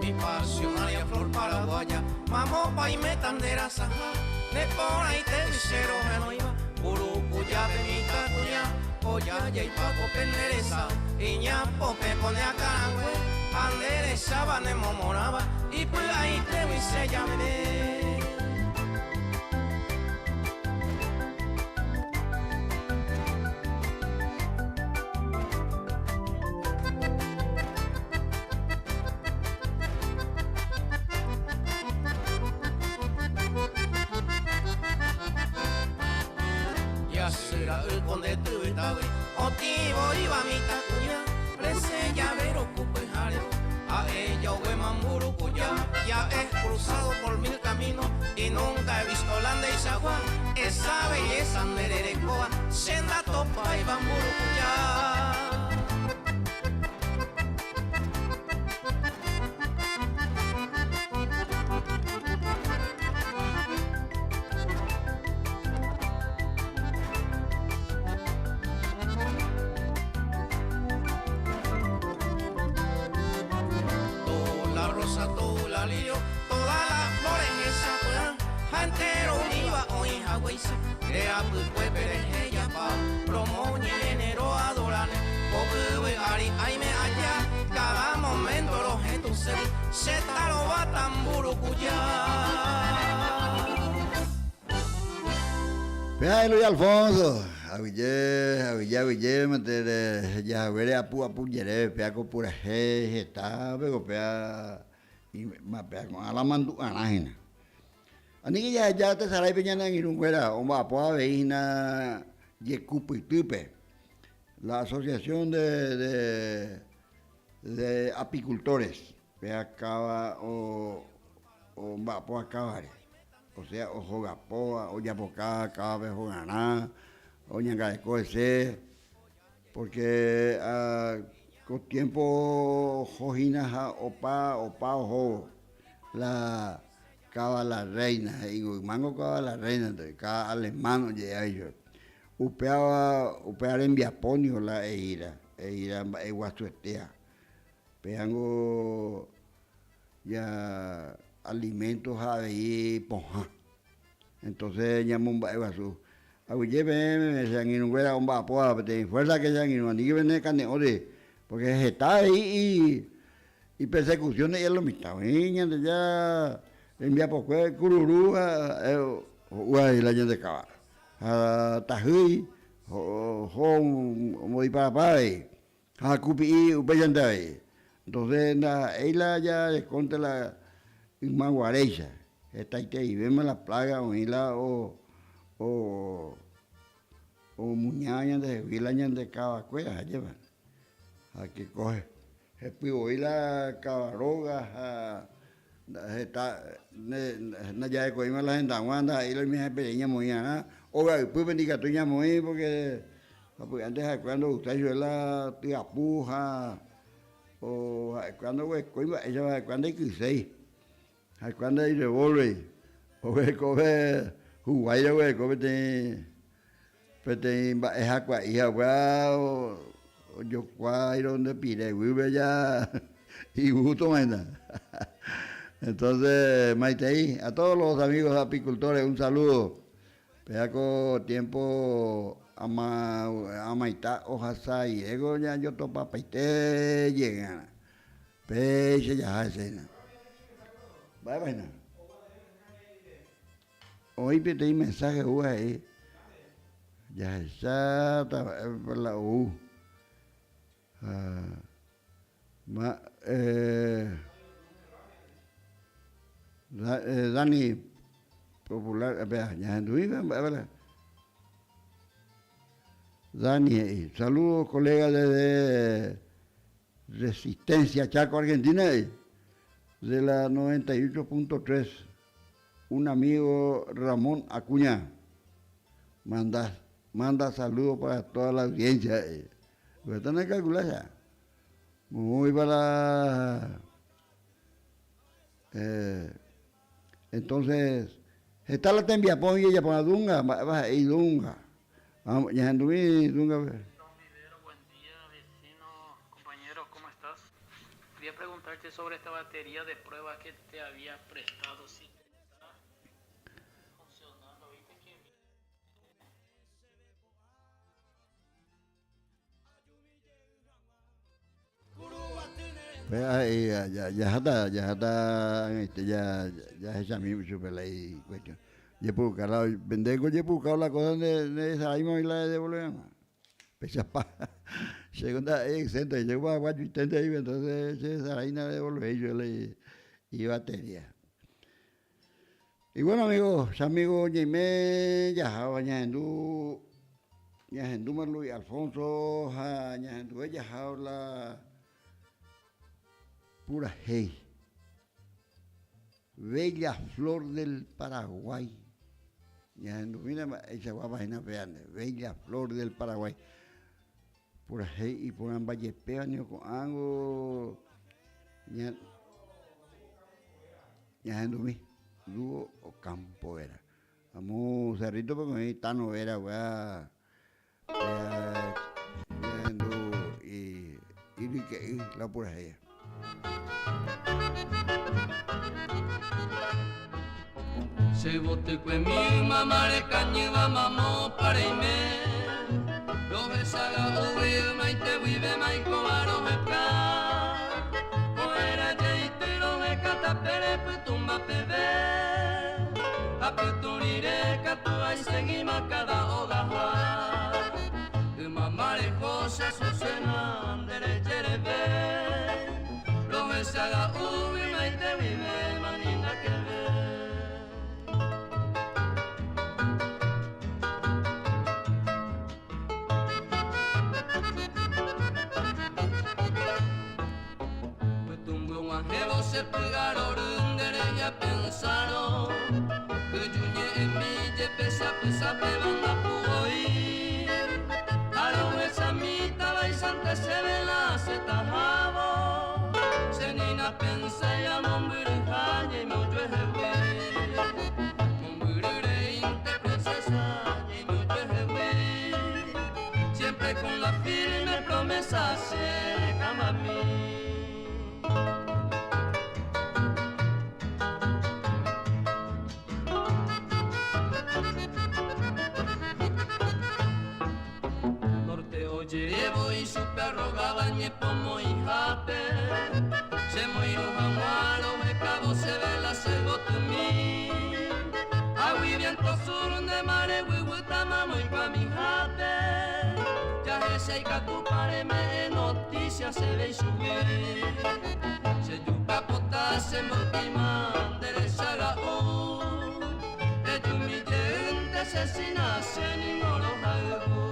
Mi pasionaria flor paraguaya Mamópa oiméta nde rasaha Neporãite che rohenóiva Mburukujápe mitãkuña Ojajaipa ko pende resa Iñapopẽ ko ne akãrangue Ha nde recháva nemomorãva Ipy'aitégui che javeve. Jasy ra'y ko nde tyvytavy otĩvoíva mitãkuña resẽ jave rokupyhare ha'e oguéma mburukuja ya he cruzado por mil camino y nunca he visto la ndeichagua esa belleza nde rerekóva che ndatopáiva mburukuja. Tú la rosa, tú la lirio, todas las flores hesakũrã ha entero umíva oĩ haguéicha nde apykuépe rehejapa romoñe'ẽne roadorane ko yvy ári aime aja cada momento rohenduségui che tarováta mburukuja.
Péa Eloy Alfonso, aguyje, aguyje, aguyje mante reheja haguére apu apu jerére péa ko purahéi heta peko péa péa ko'ã la mandu'arã hína. Aníke jaheja tesaráipe ñane angirũ nguéra omba'apo avei hína jekupytýpe la asociación de, de, de apicultores péa káva omba'apo kávare. Osea ohogapóva, ojapoka kávape hogarã, oñangareko hese, pórke ko tiémpo oho hína ha opa opa ohóvo la káva la rréina, he'ívo ymángo káva la rréinante, káva alemán oje'éva ichupe. Upéva upéva rembiapo niko la eíra, eíra mba'eguasuetéva. Pévango Ja alimento ha avei pohã. Entonces ñamomba'eguasu. Aguyje peẽme che angirũnguéra omba'apóva peteĩ fuerza que che angirũ aníke pene kane'õre, porque heta avei ipersecución he'i lo mitã oĩ Ñandejára rembiapokue kururu ha ho'u avei la ñande káva. Ha tahýi oho ombodiparapa avei. Ha kupi'i upéichante avei. Entonces ndaha'éi la jarekónte la yma guaréicha, hetaitereivéma la plaga oĩ la o o omuñáva ñandehegui la ñande kavakuéra ajépa. Ha que ko hepy voi la kava róga ha heta ndajarekovéima la hendag̃ua ndaha'éi la oimehaperei ñamoĩ arã, óga ypýpe ndikatúi ñamoĩ porque Sapy'ánte ha'ekuéra ndogustái chupe la tyapu ha ha'ekuéra ndoguerekói mba'éichapa ha'ekuéra ndaikyséi, ha'ekuéra ndairevólvei, oguereko pe huguáire oguereko peteĩ peteĩ mba'e hakua'i ha upéva ojokua irondy pire guýpe ja igústoma hína. Entonces maitei a todos los amigos apicultores un saludo. Péva ko tiempo ama amaita ohasa iréko ñajotopapaite jeýrã. Péicha jaha hese hína. Mba'épa hína? Oĩ peteĩ mensaje oúva he'i, Jahecháta mba'épa la ou. Ha ma eh, Dani popular, espera, ñahenduíva mba'épa la. Dani he'i, saludos colega desde Resistencia, Chaco, Argentina, he'i, de la 98.3, un amigo Ramón Acuña, manda, manda saludos para toda la audiencia, he'i. Upéva necalcula ya. Muy para eh, entonces heta la tembiapo oĩ ojapóva Dunga, mba'épa he'i Dunga. Ñahendumi Dungape.
Don Vivero, buen día, vecino, compañero, ¿cómo estás? Quería preguntarte. Preguntarte sobre esta batería de prueba que te había prestado si te está funcionando, viste que bien.
Péva he'i jaháta jaháta ag̃aite jahechami chupe la ikuestión. Jepuruka la ndéko ojepuruka la cosa nderesaráima oĩ la edevolve hag̃ua. Pechapa chéko ndaha'éi exento chéko paraguayoiténte aĩve entonces cheresaráina adevolvéi chupe la ibatería. Y bueno amigo, che amigo ñaime jaháva ñahendu ñahendúma Luis Alfonso ha ñahenduve jahávo la purahéi Bella Flor del Paraguay. Ñahendumína mba'eichaguápa hína péva nde, Bella Flor del Paraguay. Purahéi iporãmbajepéva niko ko'ág̃o ña Ñahendumi, dúo Ocampo vera. Amo Cerrito-pe oĩ Tano vera upéva ñahendu iryke'y la purahéi.
Che votykuemi ymama rekañýva mamópa reime Rohechaga'úgui ymaite guivéma aikóva roheka Ko'ẽra jeity roheka tapére pytũmba peve Ha pytũ rire katu aiseguíma káda ogaha Ymama reho che Azucena nde rejereve Rohechaga'úgui ymaite guivéma ni ndakeve. Pytũmby og̃uahẽvo che py'arory nde rehe apensárõ, kyju ñe'ẽmi jepe che apysapéva ndapu'ói. Ha rohechamíta vaichante chéve la asẽtahávo, che ni napensái amombyryha ñaime ojuehegui. Mombyry reínte princesa ñaime ojuehegui, siempre con la firme promesa che rekambami. Norte ojerévo ichupe arrogaba ñepomoĩhápe, che moirũ hag̃ua rohekávo chéve la che yvotymi. Agui viento sur nde mare guyguýta mamoikuamihápe, jahecha ikatúpa reme'ẽ noticia chéve ichugui. Che juka pota che mboypíma nde rechaga'u, ejumi jeýnte che china che ningo rohayhu.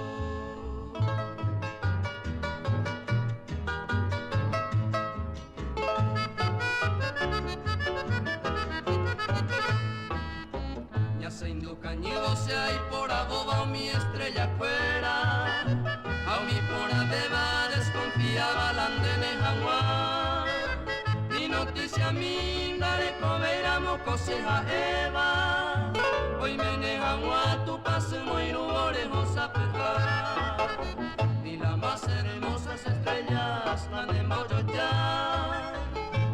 Ñasẽindu kañývo che aiporavóva umi estrella-kuéra ha umi porãvéva desconfiaba la ndéne hag̃ua. Ni noticia-mi ndarekovéiramo ko che ha'éva, oiméne hag̃ua Tupãsy moirũvo reho sapy'a. Ni la más hermosas estrellas nanembojoja,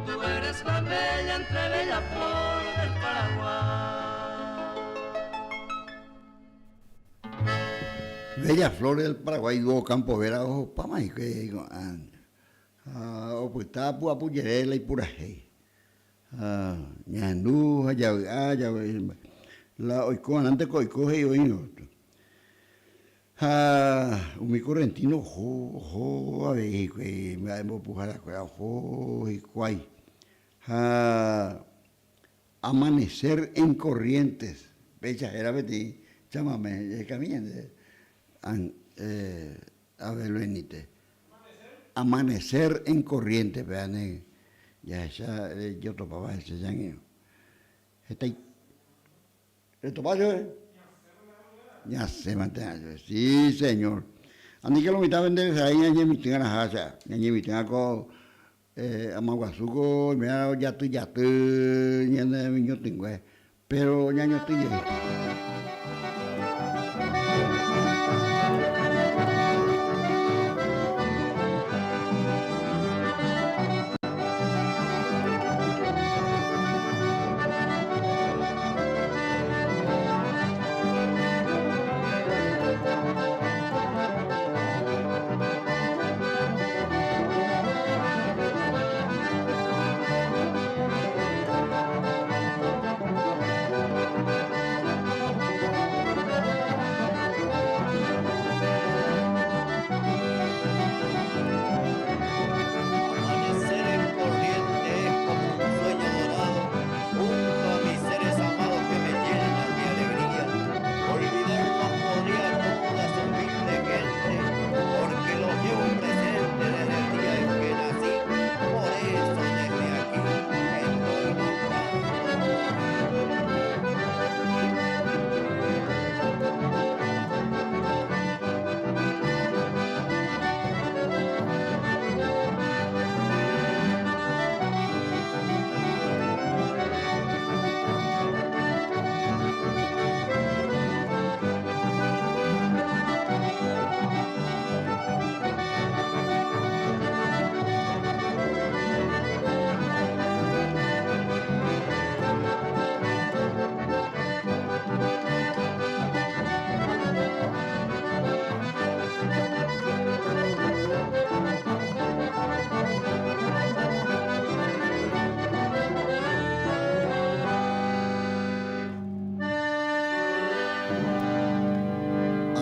tú eres la bella entre bella flor del Paraguay.
Bella flor del Paraguay dúo Campo Vera ohopáma hikuái ko'ã ha opyta pu'apujere la ipurahéi ha ñahendu ha javy'a la oiko va'erãnteko oiko he'i oĩrõ. Ha umi correntino oho, oho avei hikuái mba'e mbopuharakuéra oho hikuái. Ha Amanecer en Corrientes, péicha héra peteĩ chamame jahekami ñande Abel Benítez. Amanecer en Corrientes, péva ne jahecha jotopáva hese che angirũ. Hetaite. Retopa chupe? Ñasẽmante chupe. Sí, señor. Aníke lo mitã pende resarái ñañemitỹ araha che. Ñañemitỹ ko ama guasu ko oiméva jaty jaty ñane miñotỹngue. Pero ñañotỹ jey.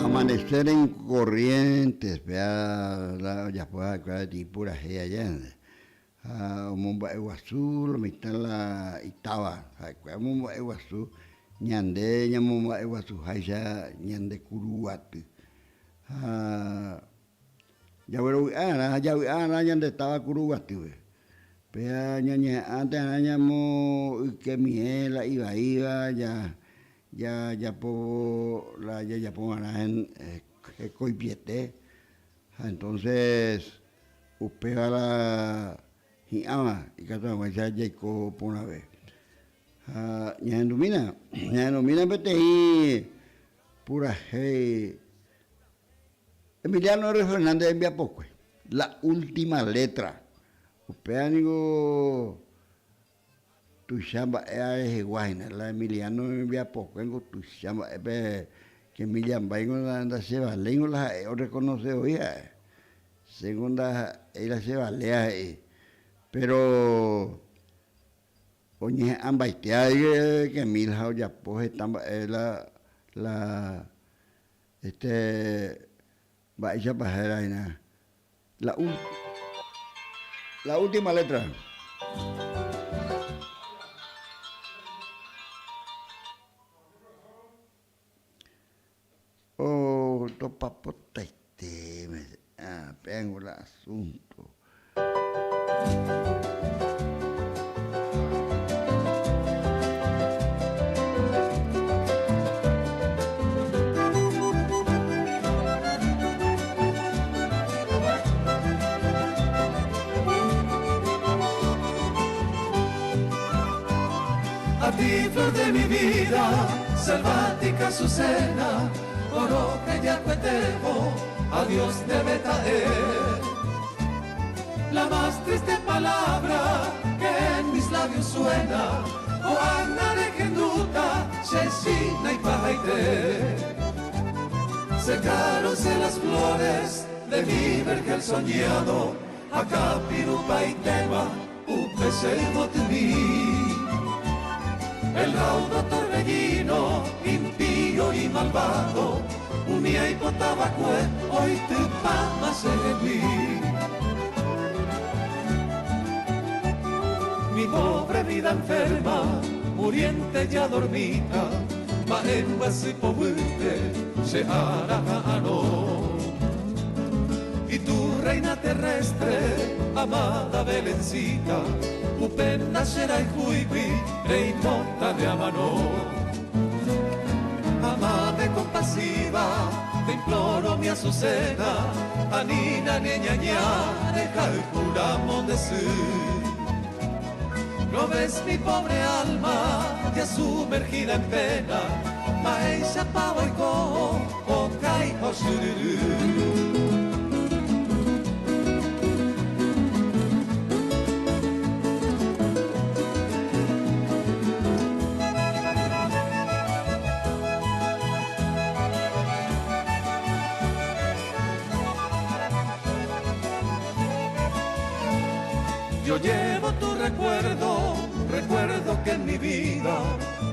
Amanecer en Corrientes, péa la ojapo va'ekue peteĩ purahéi aja ñande. Ha omomba'eguasu lo mitã la itáva, ha'ekuéra omomba'eguasu ñande ñamomba'eguasuháicha ñande Kuruguaty. Ha jaguerovy'arã ha javy'arã ñande táva Kuruguatýpe. Péa ñañeha'ãnte arã ñamoykemie la ivaíva, jajapo la jajapo va'erã hekoipiete. Ha entonces upéva la hi'ãva ikatu hag̃uáicha jaiko porãve. Ha ñahendumína, ñahendumína peteĩ purahéi Emiliano R. Fernández rembiapokue, La última letra. Upéva ningo tuicha mba'e rehegua hína, la Emiliano rembiapokue niko tuicha mba'e pe che Millambáingo ndachevaléingo la ha'e orrekonose voi ha'e. Chéngo ndaha'éi la chevaléva he'i. Péro oñeha'ãmbaite avei Kemil ha ojapo heta mba'e la la este mba'éichapa héra hína la la última letra. Oh, topapotaite, ah, péango la asunto.
A ti, flor de mi vida, selvática azucena, oro que ya cuetejo, adiós debe caer. La más triste palabra que en mis labios suena, oh Ana de Genduta, Chechina y Pajaite. Secáronse las flores de mi vergel soñado, acá pirupa y tema, upe mi. El raudo torbellino, impío y malvado, umía y potabacue, hoy te mí. Mi pobre vida enferma, muriente ya dormita, ma en se hará Y tu reina terrestre, amada Belencita, upenda será y juibi, reimota de amano. Amame compasiva, te imploro mi azucena, anina niña ña, deja el juramo de su. No ves mi pobre alma ya sumergida en pena, maisha pavo y ko, o kai o shururu. Yo llevo tu recuerdo, recuerdo que en mi vida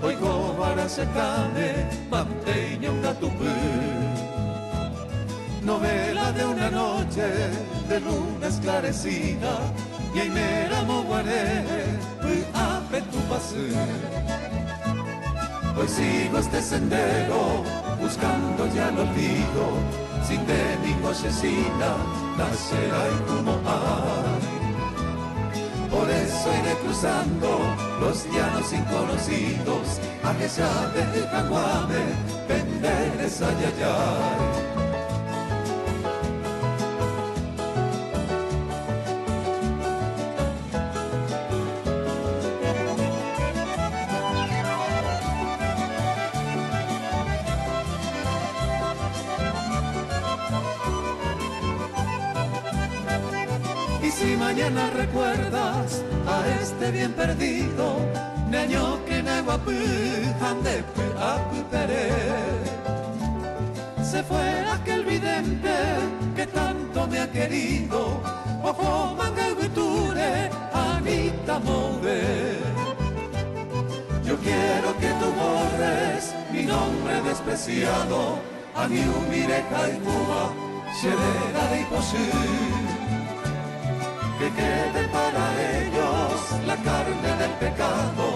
oigo baracetane, manteña un gatupú. Novela de una noche de luna esclarecida, y ahí me moguaré, tu pasé. Hoy sigo este sendero, buscando ya el olvido, sin de ninguna asesina, nacerá y como hay. Por eso iré cruzando los llanos inconocidos, a que sabe el caguame, penderes ayayay. Y si mañana recuerdas a este bien perdido, niño que Se fue aquel vidente que tanto me ha querido, ojo mangaguiture, Anita Moure. Yo quiero que tú borres mi nombre despreciado. Ani umi rehayhúva che réra reipochy. Que quede para ellos la carne del pecado,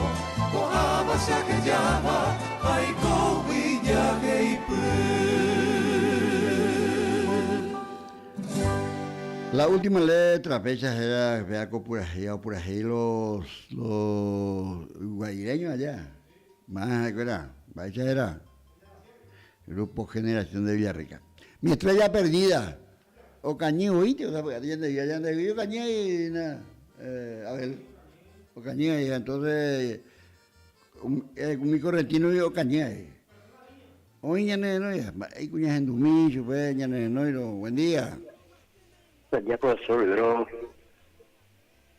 ko'ãva che ahejáva aikógui jaheipy.
La última letra péicha héra péa ko purahéi ha opurahéi los los guaireño allá. Más ha'ekuéra, mba'éicha héra? Grupo Generación de Villarrica. Mi estrella perdida. Okañy voínte, o sea, porque ñande guía, ñande guía okañy ahí, na, eh, Abel. Okañy ahí, entonces, um, eh, umi correntino okañy ahí. Oĩ ñane renói, mba'éiko ñahendumi chupe ñane renóirõ. Buen día.
Buen día, profesor Rivero.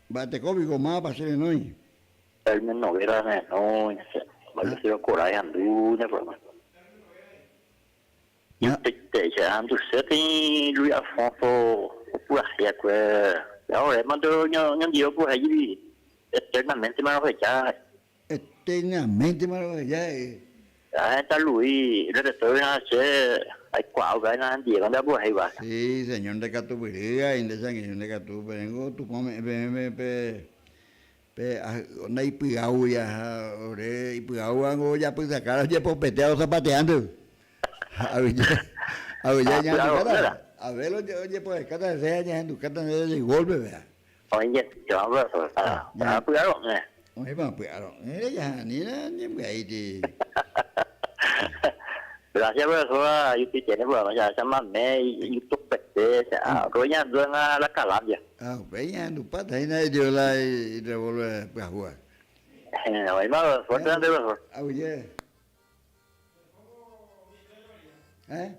Mba'eteko piko mávapa che renói?
Elmer Noguera ne renói, mba'éicha okorái andu ne programa. Ñupeite anduse peĩ Luis Alfonso opurahéi akue, ore mante ñondive opurahéi jepi eternamente ma roheja.
Eternamente ma roheja.
Heta Luis repertorio ha che aikuaa upéva nahendivéva nde apurahéiva.
Sí, señor nde katupyry ha nde che angirũ nde katu peẽngo Tupã ome'ẽ peẽme pe Pe ahy'o ndaipy'aúi ha ore ipy'aúvango ojapysaka ojepopetea ozapateánte. Aguyje, aguyje ñahendukáta. Abel ojepohekáta hese ha ñahendukáta ndéve de golpe vea.
Oĩ py'aro'ỹre.
Oĩpa py'aro'ỹre jaha'anína ñembyaíti.
Gracias profesora, yupitene programa jahecha mame yutupete, roñandu en la Calambia.
Ah, upéi ñahendupáta hína ellos la irrevolver pyahúva.
Oĩma fuerte nde profesor.
Aguyje. Eh?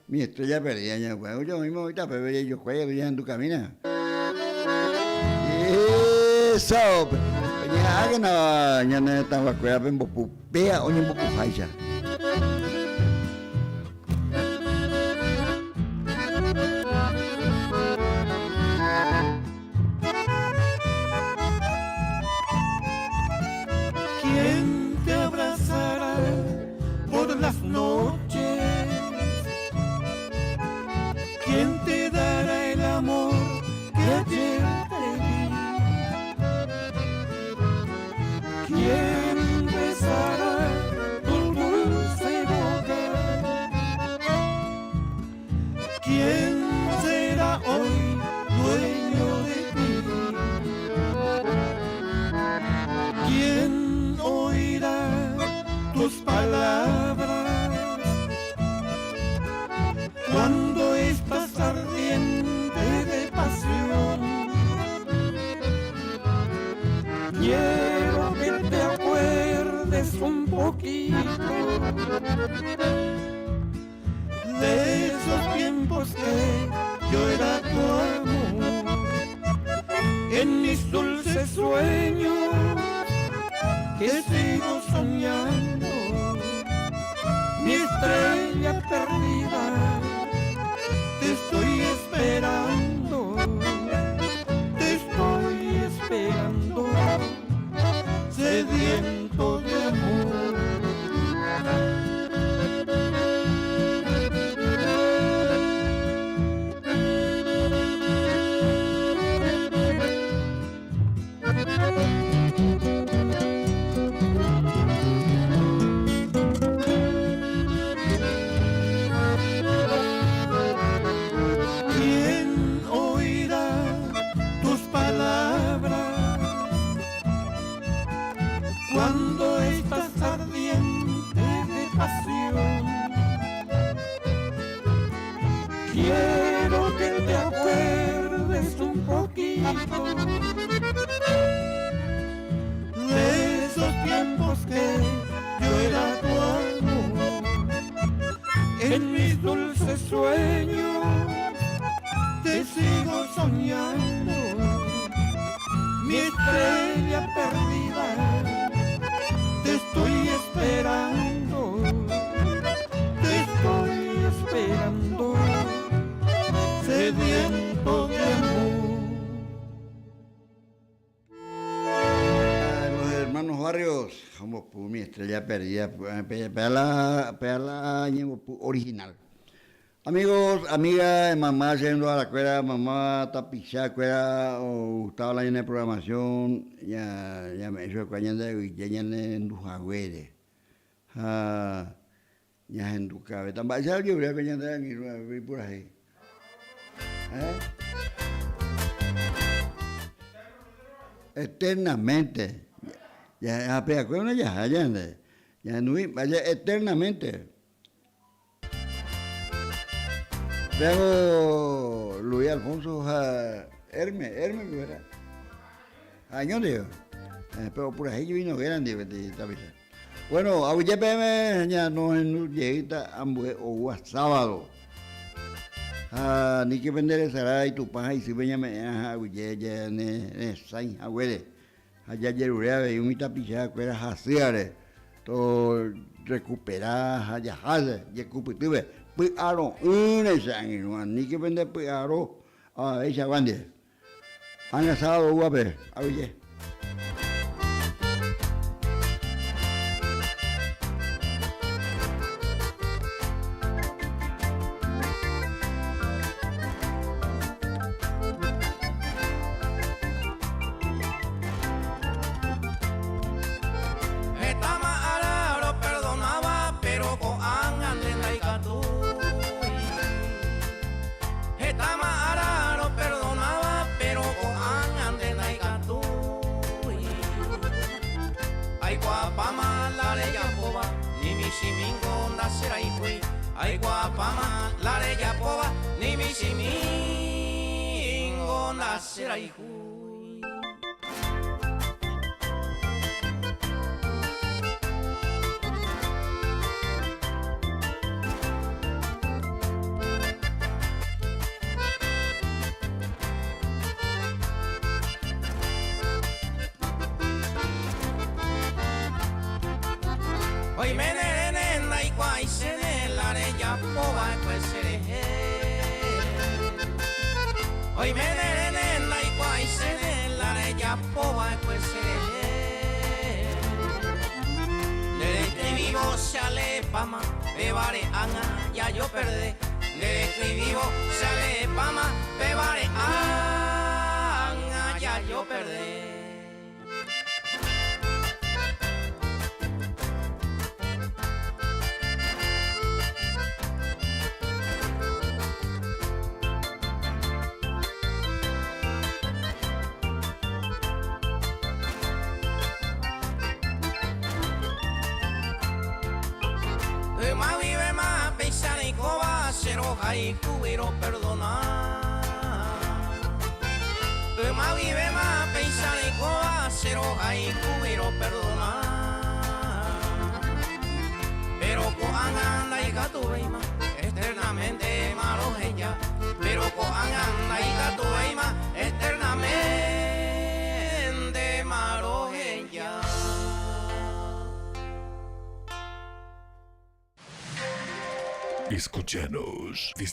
Mi estrella perdida ña oye oĩma oĩta pépe jejokuái avei ñahendukamína. Eso! Peñeha'ãkena ñane retãguakuérape mbopu péa oñembopuháicha.
¿Quién te abrazará por las noches? ¿Quién te dará el amor que ayer te di? ¿Quién besará tu dulce boca? ¿Quién será hoy dueño de ti? ¿Quién oirá tus palabras cuando estás ardiente de pasión? Quiero que te acuerdes un poquito de esos tiempos que yo era tu amor. En mis dulces sueños que sigo soñando, mi estrella perdida, te estoy esperando, te estoy esperando, sediento de amor. ¿Quién oirá tus palabras cuando estás ardiente de pasión? Quiero que te acuerdes un poquito de esos tiempos que yo era tu amor. En mis dulces sueños te sigo soñando, mi estrella perdida, te estoy esperando, te estoy esperando, sediento de amor.
Barrios ombopu Mi estrella perdida péa la péa la ñembopu original. Amigos, amigas, mama che renduharakuéra, mama tapichakuéra ogustáva la ñane programación ñame'ẽ chupekuéra ñande aguyje ñane rendu haguére ha ñahendukavéta. Mba'éicha ojeruréva ko ñande angirũ ipurahéi? Eh? Eternamente. Jahapeakue una jaha ñande. Ñahendu'i mba'éicha eternamente. Péango Luis Alfonso ha Hermes, Hermes vera. Año ndive. Pe opurahéi jepi Noguera ndive peteĩ tapicha. Bueno, aguyje peẽme ñanohendu jeýta ambue oúva sábado. Ha aníke pende resarái Tupã ha isýpe ñame'ẽrã ha aguyje ñane resãi haguére. Ha jajerure avei umi tapicha kuéra hasýare to recupera ha jaháse jekupytýpe py'aro'ỹre che angirũ, aníke pende py'aro avaveichagua ndive. Ág̃a sábado oúvape, aguyje.
Hetáma ára roperdonáva, péro ko'ág̃a nde ndaikatúi. Hetáma ára roperdonáva, péro ko'ág̃a nde ndaikatúi. Aikuaapáma la rejapóva, ni michĩmingo ndacherayhúi. Aikuaapáma la rejapóva, ni michĩmingo ndacherayhúi. Oiméne rene ndaikuaáichéne la rejapo va'ekue cherehe. Oiméne rene ndaikuaáichéne la rejapo va'ekue cherehe. Nde reescrivívo che aleepáma pévare ág̃a jajoperde. Nde reescrivívo che aleepáma pévare ág̃a jajoperde. Yma guivéma péicha reikóva che rohayhúgui roperdona. Yma guivéma péicha reikóva che rohayhúgui roperdona. Péro ko'ág̃a ndaikatuvéima eternamente-ma roheja. Péro ko'ág̃a ndaikatuvéima eternamente-ma roheja.
Escuchanos.